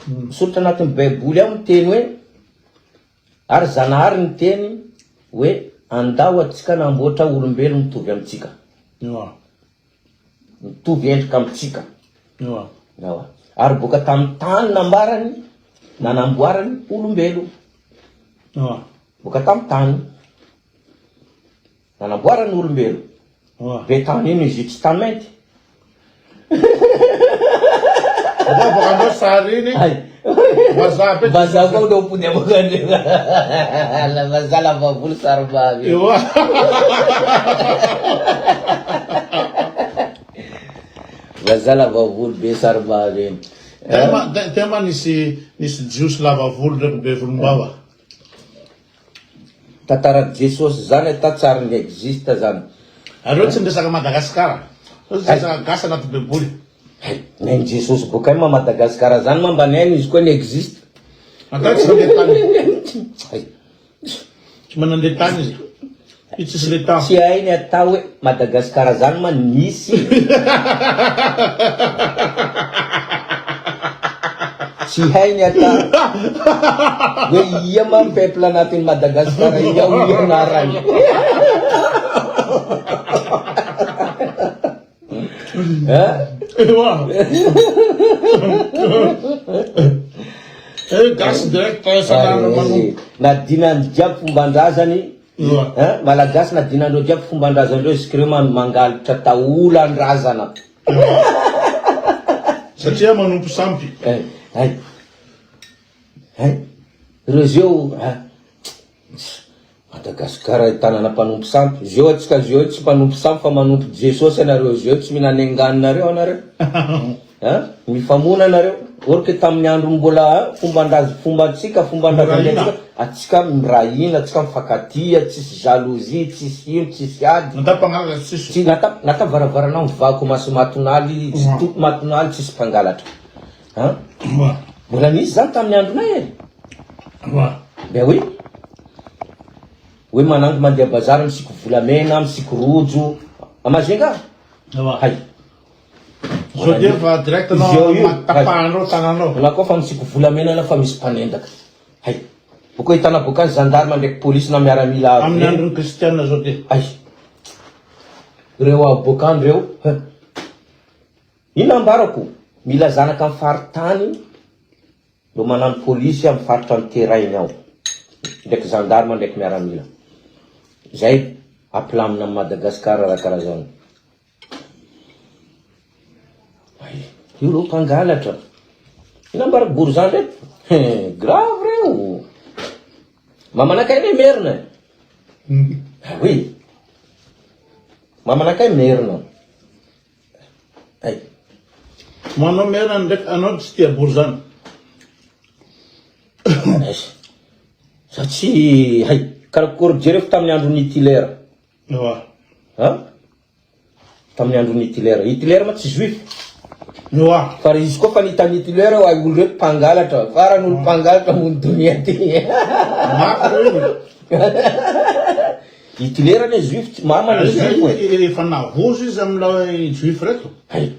Misoratra anatin'ny baiboly ao miteny hoe ary Zanahary niteny hoe andao antsika namboatra olombelo mitovy amintsika. Ewa. Mitovy endrika amintsika. Ewa. Ewa. Ary boaka tamin'ny tany nambarany nanamboarany olombelo. Ewa. Boaka tamin'ny tany nanamboarany olombelo. Ewa. Be tany ino izy io tsy tany mainty. Ewa boaka andreo sary iny. Ay. Vazaha be. Vazaha koa no ampody aboaka andreo. La vazaha lava volo saro-bavy. Ewa. Vazaha lava volo be saro-bavy iny. Tema tema nisy nisy jiosy lava volo ndraiky be volombava. Tantaran'i Jesosy zany ata tsy ary ni-existe zany. Ary reo tsy miresaka Madagascar. Reo tsy resaka gasy anaty baiboly. Hay, nen'i Jesosy boka ma Madagascar zany ma mba niaina izy koa ni-existe. Ata tsy nandeha tany. Hay. Tsy mba nandeha tany izy. Io tsisy le temps. Tsy hainy atao hoe Madagascar zany ma nisy. Tsy hainy atao hoe ia ma peuple anatin'i Madagascar ia ao ia anarany. Ewa. Eh, gasy direct isan'andro manompo. Nadinany jiaby fomban-drazany. Hein, Malagasy nadinandreo jiaby fomban-drazandreo izy kireo mangalatra taolan-drazana. Satria manompo sampy. Eh, hay. Hay. Ireo zeo, ah. Madagascar tanana mpanompo sampy. Zeo atsika zeo tsy mpanompo sampy fa manompo Jesosy anareo zeo tsy mihinana enganonareo anareo. Hein? Mifamono anareo. Or que tamin'ny andro mbola fomban-draza fombantsika fomban-drazantsika atsika miray hina atsika mifankatia tsisy jalousie tsisy ino tsisy ady. Natao mpangalatra tsisy. Tsy natao natao varavaranao mivaky maso matonaly tsy to matonaly tsisy mpangalatra. Hein? Mbola nisy zany tamin'ny andronay e. Ben oui. Hoe manango mandeha bazary misiko volamena, misiko rojo. A Majunga? Hay. Zao dia fa direct anao tapahanao tananao. Anao koa fa misiko volamena anao fa misy mpanendaka. Hay. Boko ahitana boka ny gendarme ndraiky polisy na miaramila avy. Amin'ny andron'ny kristiana zao dia. Hay. Reo avy boka any reo. Inona ambarako? Mila zanaka amin'ny faritany. No manano polisy am faritra niterainy ao ndraiky gendarme ndraiky miaramila zay ampilamina am Madagascar raha karaha zany ay io reo mpangalatra ino ambarako borizano reto he grave reo mamanakay anie merina e ah oui mamanakay merina. Hay. Manao merina ndraiky anao tsy tia borizano. Aiza. Za tsy hay. Karakory jereko tamin'ny andron'i Hitler. Ewa. Ha? Tamin'ny andron'i Hitler. Hitler ma tsy juif. Ewa. Fa izy koa fa nitan'i Hitler hoe olo reto mpangalatra. Farany olo mpangalatra ambony donia ty. Mafy reo. Hitler anie juif tsy mama ny juif e. Efa navozo izy amin'ilay juif reto. Hay.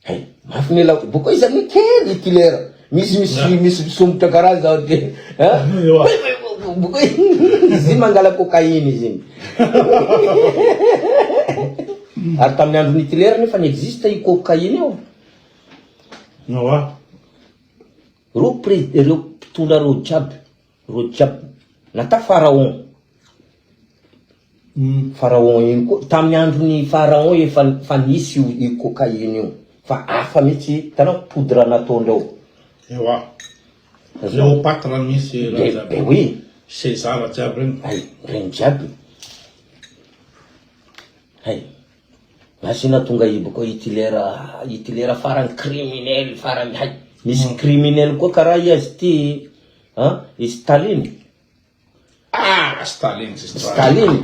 Hay, mafy ny ela. Boko izy anie kely Hitler. Misy misy misy misombotra karaha zao de. Boko izy mangala cocaïne izy iny. Ary tamin'ny andron'i Hitler nefa ni-existe io cocaïne io. Ewa. Reo pré- reo mpitondra reo jiaby. Reo jiaby nata pharaon. Pharaon iny koa tamin'ny andron'ny pharaon efa efa nisy io io cocaïne io fa hafa mihitsy hitanao poudre nataondreo. Ewa. Cléopâtre misy raha jiaby. Ben oui. César jiaby regny. Hay, regny jiaby. Hay. Asiana tonga ibo koa Hitler, Hitler farany criminel farany hay. Misy criminel koa karaha i azy ty an, i Staline. Ah, Staline tsisy raha. Staline.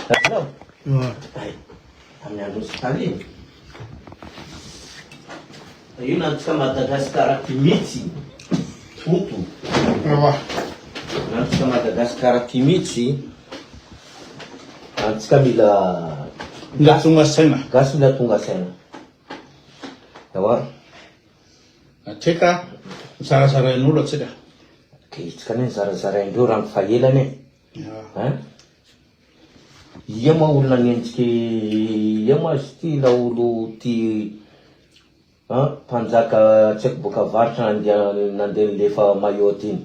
Azonao? Hay, tamin'ny andron'i Staline. Io nantsika Madagascar ty mitsy. Toto. Ewa. Nantsika Madagascar ty mitsy. Antsika mila Mila tonga saina. Gasy mila tonga saina. Ewa. Atsika zarazarain'olo atsika. Ke itsika anie zarazaraindreo raha ny fahelany e. Hein? Ia moa olona nanenjika ia moa izy ity laolo ty an mpanjaka tsy haiko boaka avaratra nandeha nandeha nilefa Mayotte iny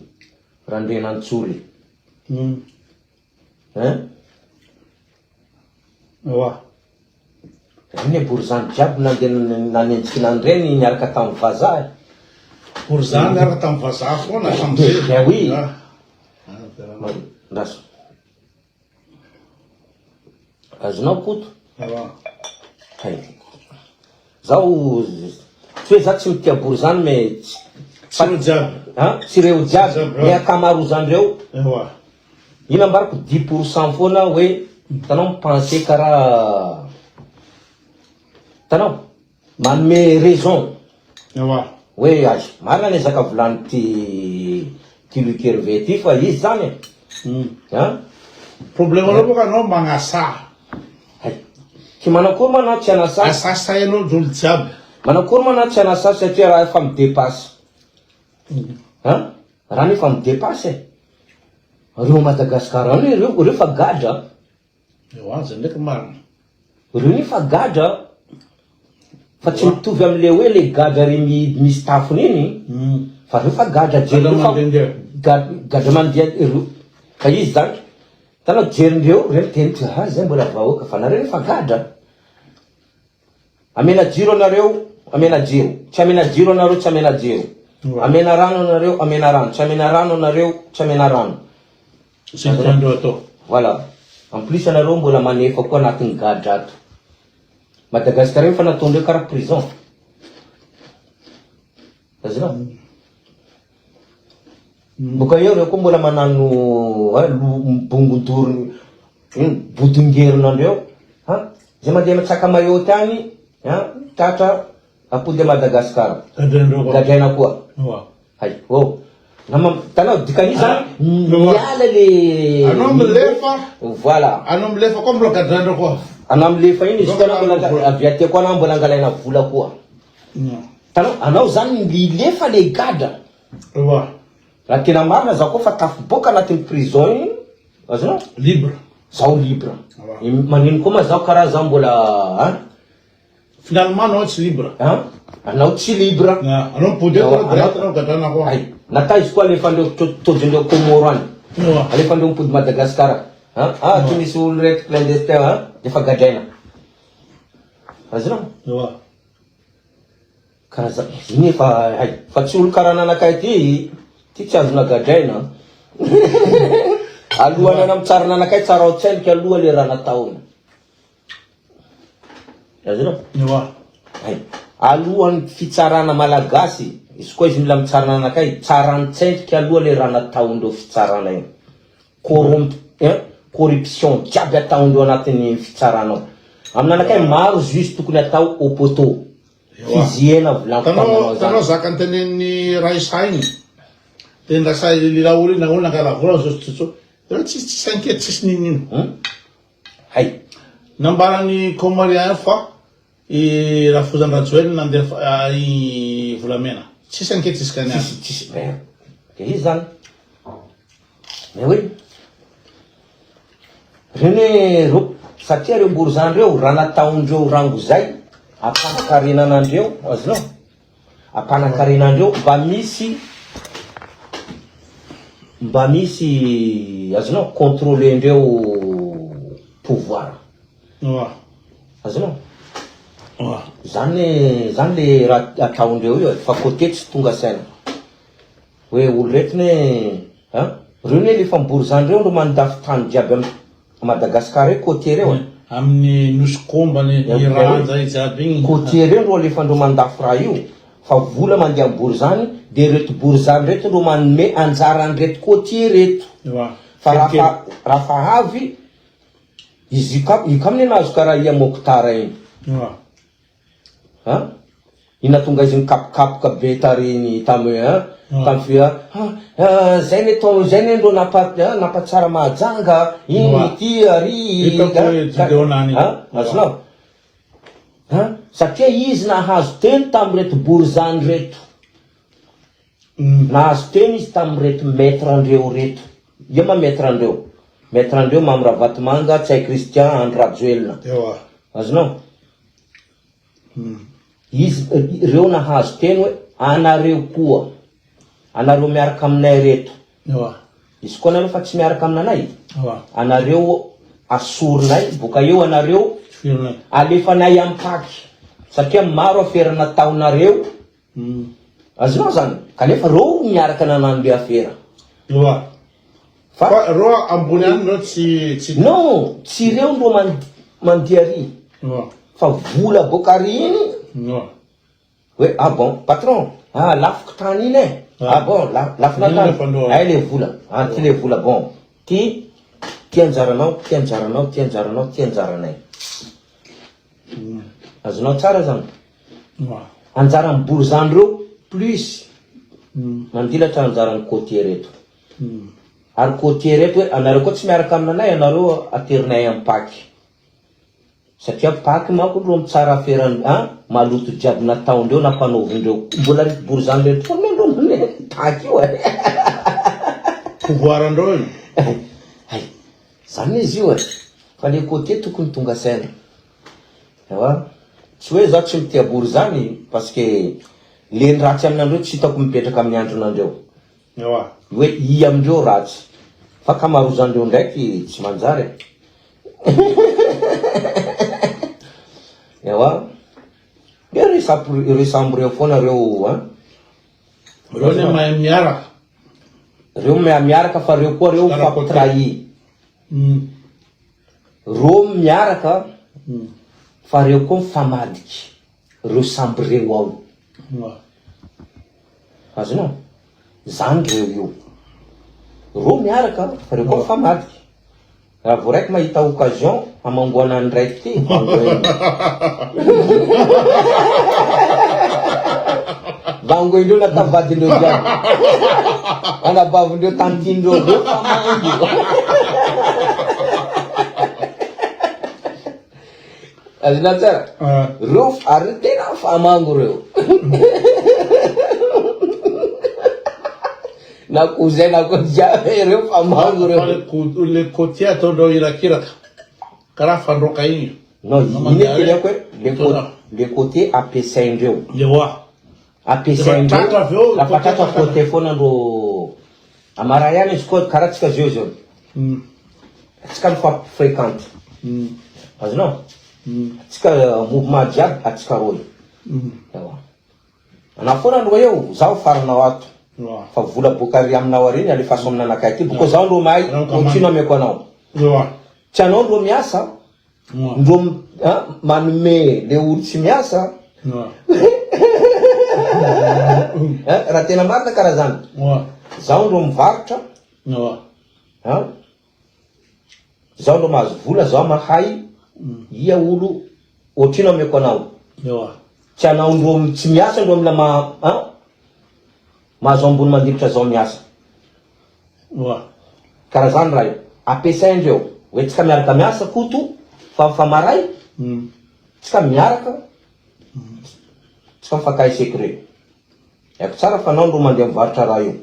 Randrianantsory hein? Oa. Iny e borizano jiaby nandeha nanenjika nanireny niaraka tamin'ny vazaha e. Borizano niaraka tamin'ny vazaha foana hatramin'izay. Ben oui. Andraso. Azonao Koto? Hay. Zaho tsy hoe za tsy mitia borizano mais tsy reo jiaby. An? Tsy reo jiaby. Ny ankamaroazandreo. Ewa. Ino ambarako 10% foana hoe hitanao mi-penser karaha hitanao manome raison. Ewa. Hoe ay, marina ny ezaka volanin'ity ty Luc Hervé ty fa izy zany e. An? Problème anao boka anao magnasaha. Hay. Tsy manakory ma anao tsy hanasaha. Asasainao dolo jiaby. Manakory ma anao tsy hanasaha satria raha efa mi-depasse. An? Raha nefa mi-depasse e. Reo Madagascar any reo, reo fa gadra. Ewa, zay ndraiky marina. Reo nefa gadra fa tsy mitovy amle hoe le gadra re mihidy misy tafony iny fa reo fa gadra jerindreo fa gadra mandeha reo fa izy zany hitanao jerindreo reo miteny hoe ha zay mbola vahoaka fa nareo nefa gadra. Amena jiro anareo, amena jiro. Tsy amena jiro anareo, tsy amena jiro. Amena rano anareo, amena rano. Tsy amena rano anareo, tsy amena rano. Izay tiandreo atao. Voilà. En plus anareo mbola manefa koa anatin'ny gadra ato. Madagascar io efa nataondreo karaha prison. Azonao? Boka eo reo koa mbola manano bongodoro ino bodongerona andreo ha zay mandeha mitsaka Mayotte agny an tratra. Ampody à Madagascar. Gadraindreo koa. Gadraina koa. Oa. Hay, oh. Nama, hitanao dikan'io zany, Oa. miala le. Anao milefa. Voilà. Anao milefa koa mbola gadraindreo koa. Anao milefa iny izy koa anao mbola Vola. avy aty koa anao mbola angalaina vola koa. Hitanao, anao zany milefa le gadra. Oa. Raha tena marina zaho koa fa tafiboaka anatin'ny prison iny, azonao? Libre. Zaho libre. Oa. Manino koa ma zaho karaha zaho mbola an? Finalement anao tsy libre. An? Anao tsy libre. Ah, anao mipody eto anao direct anao gadrana koa. Ay, nataiza koa alefandreo tôjindreo Comoro any. Ewa. Alefandreo mipody Madagascar. An? Ah, ty misy olo reto clandestin an, defa gadraina. Azonao? Ewa. Karaza, iny efa hay. Fa tsy olo karaha nanakay ty, ty tsy azona gadraina. Alohan'ny anamitsara nanakay tsarao tselika aloha le raha nataony. Azonao? Ewa. Hay. Alohan'ny fitsarana malagasy, izy koa izy mila mitsara anakay, tsaran-tsentrika aloha le raha nataondreo fitsarana io. Corromp hein, corruption jiaby ataondreo anatin'ny fitsarana ao. Amin'anakay maro juge tokony atao au poteau. Ewa. Fizihena volaniko Tanao, taminao tanao zany. zaka nitenenin'ny Raissa iny. Teny Raissa lilaoly iny, nahoana nangala vola zao sy tsotso. Ireo tsisy tsisy enquête, tsisy n'inon'ino. Hum? Hay. Nambaran'ny Comorien fa i Rafozan-dRajoelina nandefa i volamena. Tsisy enquête jusqu'à niany. Tsisy, tsisy, mais de izy zany. Mais oui. Reny hoe reo, satria reo borizano reo, raha nataondreo rangozay, ampanakarenanandreo, azonao? Ampanakarenandreo, mba misy, mba misy, azonao, contrôler-ndreo pouvoir. Oa. Azonao? Oa. Zany, zany le raha ataondreo io e, fa côté tsy tonga saina. Hoe olo reto ne an, reo ne le efa miborizany reo ro mandafy tany jiaby am Madagascar reo côtier reo e. Amin'ny nosy kombany, ny ranja i jiaby igny. Côtier reo ro alefandreo mandafy raha io, fa vola mandeha am borizany de reto borizany reto ro manome anjara an'ireto côtier reto. Ewa. Fa raha fa raha fa avy izy io ka io ka aminy nahazo karaha ia Mokhtar igny. Ewa. An? Inona tonga izy nikapokapoka be tarehiny tam an tam fi an an zay ne tao zay ne ndrô nampa an nampatsara Mahajanga iny ity ary an azonao an satria izy nahazo teny tamreto borizany reto nahazo teny izy tamreto maître ndreo reto ia ma maître ndreo maître ndreo Mamy Ravatomanga Ntsay Christian Andry Rajoelina azonao Izy ireo nahazo teny hoe anareo koa, anareo miaraka aminay reto, izy koa nareo fa tsy miaraka aminanay, anareo asorinay, boka eo anareo alefanay am paky, satria maro afera nataonareo, azonao zany, kanefa reo miaraka nanano le afera. Fa reo ambony any reo tsy tsy. Non, tsy reo no mandia ary. Fa vola boaka ary iny. Hoe ah bon, patron, ah lafiko tany iny e. Ah bon, lafona tany. Ay le vola, ah ty le vola bon. Ty, ty anjaranao, ty anjaranao, ty anjaranao, ty anjaranay. Azonao tsara zany. Anjaran'ny borizano reo plus mandilatra anjaran'ny côtier reto. Ary côtier reto hoe anareo koa tsy miaraka aminanay anareo aterinay am paky. Satria paky manko ro mitsara afera an maloto jiaby nataondreo nampanaovindreo. Mbola reto borizano reto foana anie ndreo manome paky io e. Pouvoir ndreo io. Hay, zany izy io e. Fa le côtier tokony tonga saina. Ewa, tsy hoe za tsy mitia borizany parce que le ny ratsy aminandreo tsy hitako mipetraka amin'ny andronandreo. Ewa. Hoe i amindreo ratsy. Fa kamarozandreo ndraiky tsy manjary e. Ewa. Dia resambo reo foana reo an. Reo ne mahay miaraka. Reo mahay miaraka fa reo koa reo mifampitrahir. Reo miaraka fa reo koa mifamadika. Reo samby reo ao. Azonao? Zany reo io. Reo miaraka fa reo koa mifamadika. Raha vao raiky mahita occasion hamangoana ny raiky ty, mangoeny. Vangoindreo natao vadindreo jiaby. Anabavindreo tantindreo reo fa mango. Azonao tsara? Reo ary tena fa mango reo. Na cousin na ko jiaby reo fa mango reo. Le côtier ataondreo irakiraka. Karaha fandroaka igny. Non, iny e teneniko hoe le cô- le côté ampiasaindreo. Ewa. Ampiasaindreo. Rehefa tratra avy eo, Raha tratra côté côté foana ndrô Amara ihany izy koa karaha tsika zao zao. Tsika mifampifréquente. Azonao? Tsika mouvement jiaby atsika roy. Ewa. Anao foana ndrô eo, zaho faranao ato. Fa vola boaka ary aminao ary iny alefaso amin'anakahy aty, boko zaho ndrô mahay, otrino ameko anao. Ewa. Tsy anao ndrô miasa, Ndrô manome le olo tsy miasa Raha tena marina karaha zany Zaho ndrô mivarotra Zaho ndrô mahazo vola zaho mahay Ia olo ohatrino ameko anao Tsy anao ndrô tsy miasa ndrô mila ma Mahazo ambony mandilitra zao miasa. Karaha zany raha io. Ampiasaindreo hoe tsika miaraka miasa Koto fa mifamaray tsika miaraka tsika mifankahay secret. Haiko tsara fa anao ndro mandeha mivarotra raha io.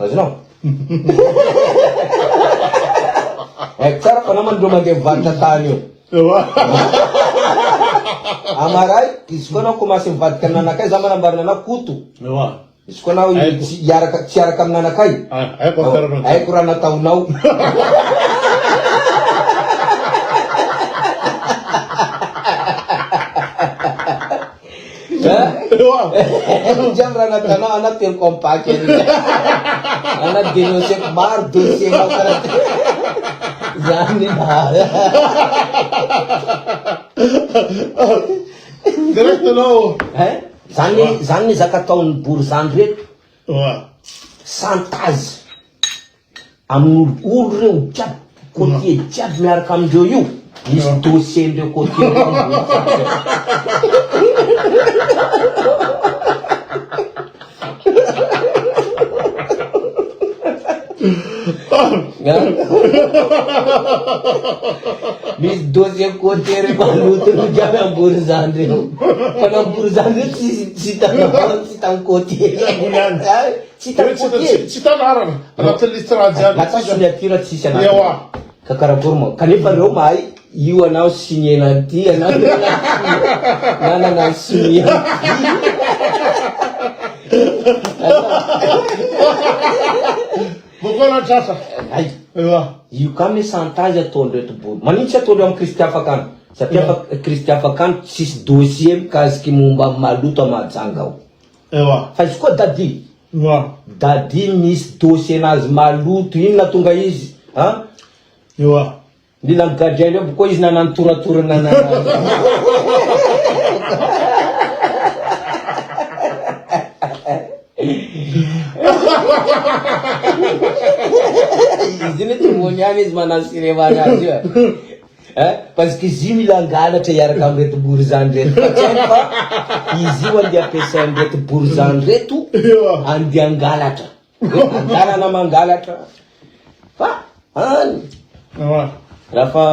Azonao? Haiko tsara fa anao ndro mandeha mivarotra tany io. Amaray, izy koa anao commence mivadika amin'anakay, za manambarana anao Koto. Izy koa anao tsy hiaraka tsy hiaraka amin'anakay. Haiko raha nataonao. Jiaby raha nataonao, anao teloko ampaky ary. Anao dénonceko maro dossier nao karaha ty. Zany Direct anao. Hein? Zany zany ny zaka ataon'ny borizano reto. Chantage amin'ny olo reo jiaby côtier jiaby miaraka amindreo io misy dossier ndreo côtier reo ambony jiaby. Misy dossier côtier reo maloto reo jiaby amborizano reo. Fa na amborizano reo tsy tsy hitanao tsy hitan'ny côtier. Tsy hitan'ny côtier. Tsy hita anarana anatin'ny liste raha jiaby. Lasa signature tsisy anarana. Ewa. Ka karakory moa? Kanefa reo mahay io anao signer-na an'ity anao nanana ny sonia an'ity. Boko na tratra. Hay. Ewa. Io ka anie chantage ataondreo toboly. Manino tsy ataondreo amin'i Christian Fakana? Satria fa Christian Fakana tsisy dossier mikasiky momba ny maloto à Mahajanga ao. Ewa. Fa izy koa Daddy. Ewa. Daddy misy dossier nazy maloto ino nahatonga izy an? Ewa. Mila migadra ireo boko izy nanano toratorana nanano. Izy io tsy ambony ihany izy manano cinéma anazy io e. Eh, parce que izy io mila angalatra hiaraka amin'ireto borizano ireto fa tsy hainy fa izy io andeha ampiasain'ireto borizano ireto andeha angalatra. Hoe adalana mangalatra fa any raha fa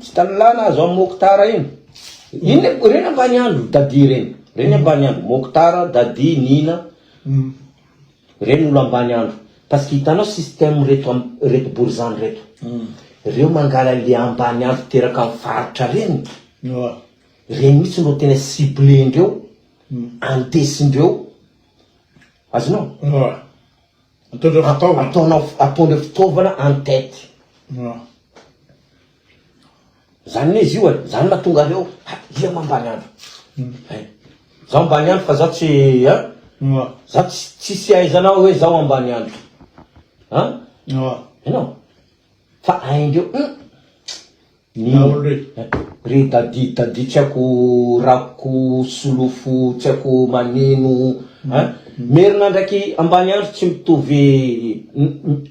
tsy tanilana azo amin'i Mokhtar iny. Iny reny ambany andro Daddy reny. Reny ambany andro Mokhtar, Daddy, Nina. Reny olo ambany andro. Parce que hitanao système reto reto borizano reto. Reo mangala le ambany andro teraka amin'ny faritra reny. Reny mihitsy no tena ciblé-ndreo, andesindreo. Azonao? Ouais. Ataondreo fitaovana. Ataonao, ataondreo fitaovana en tête. Ouais. Zany ne izy io e, zany mahatonga areo, ha, ia ma ambany andro. Hay. Zaho ambany andro fa zaho tsy, hein? Ouais. Zaho tsy, tsisy ahaizanao hoe zaho ambany andro. Hein? Ouais. Hainao? Fa haindreo, hum. Ny ry Daddy Daddy tsy haiko rako solofo tsy haiko maneno ein Merina ndraiky Ambaniandro tsy mitovy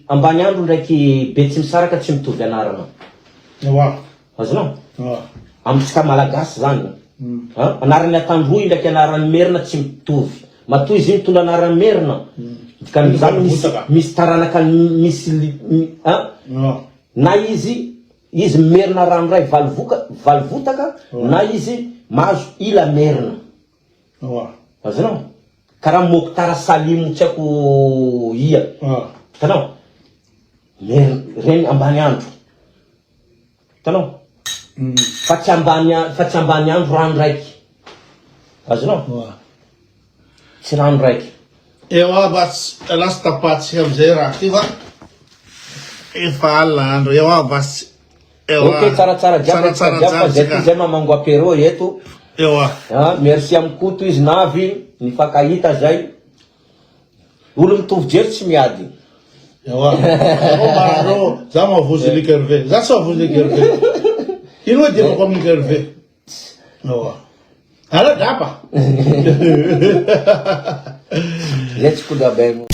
Ambaniandro ndraiky Betsimisaraka tsy mitovy anarana Ewa Azonao? Ewa Amintsika Malagasy zany. An, anaran'ny Antandroy ndraiky anaran'ny Merina tsy mitovy. Matoa izy io mitondra anaran'ny Merina, dikan'izany misy misy taranaka misy an, na izy izy Merina ranoray valovoka valovotaka na izy mahazo ila Merina. Azonao? Karaha Mokhtar Salim tsy haiko ia. Hitanao? Merina, reny ambany andro. Hitanao? Fa tsy ambany fa tsy ambany andro rano raiky. Azonao? Tsy rano raiky. Ewa mba tsy lasa tapahantsika amizay raha ty fa efa alina andro ewa mba tsy ewa Ok tsaratsara jiaby tsaratsara jiaby fa jiaby zay ty tsika zay mamango apéro eto. Ewa. Ah, merci am Koto izy navy nifankahita zay. Olo mitovy jery tsy miady. Ewa. Zao marandreo, za mahavozo Luc Hervé. Za tsy mahavozo Luc Hervé. Ino moa idirako amin'i Luc Hervé? Ewa. Ala drapa. Zay tsy kodrabaigno.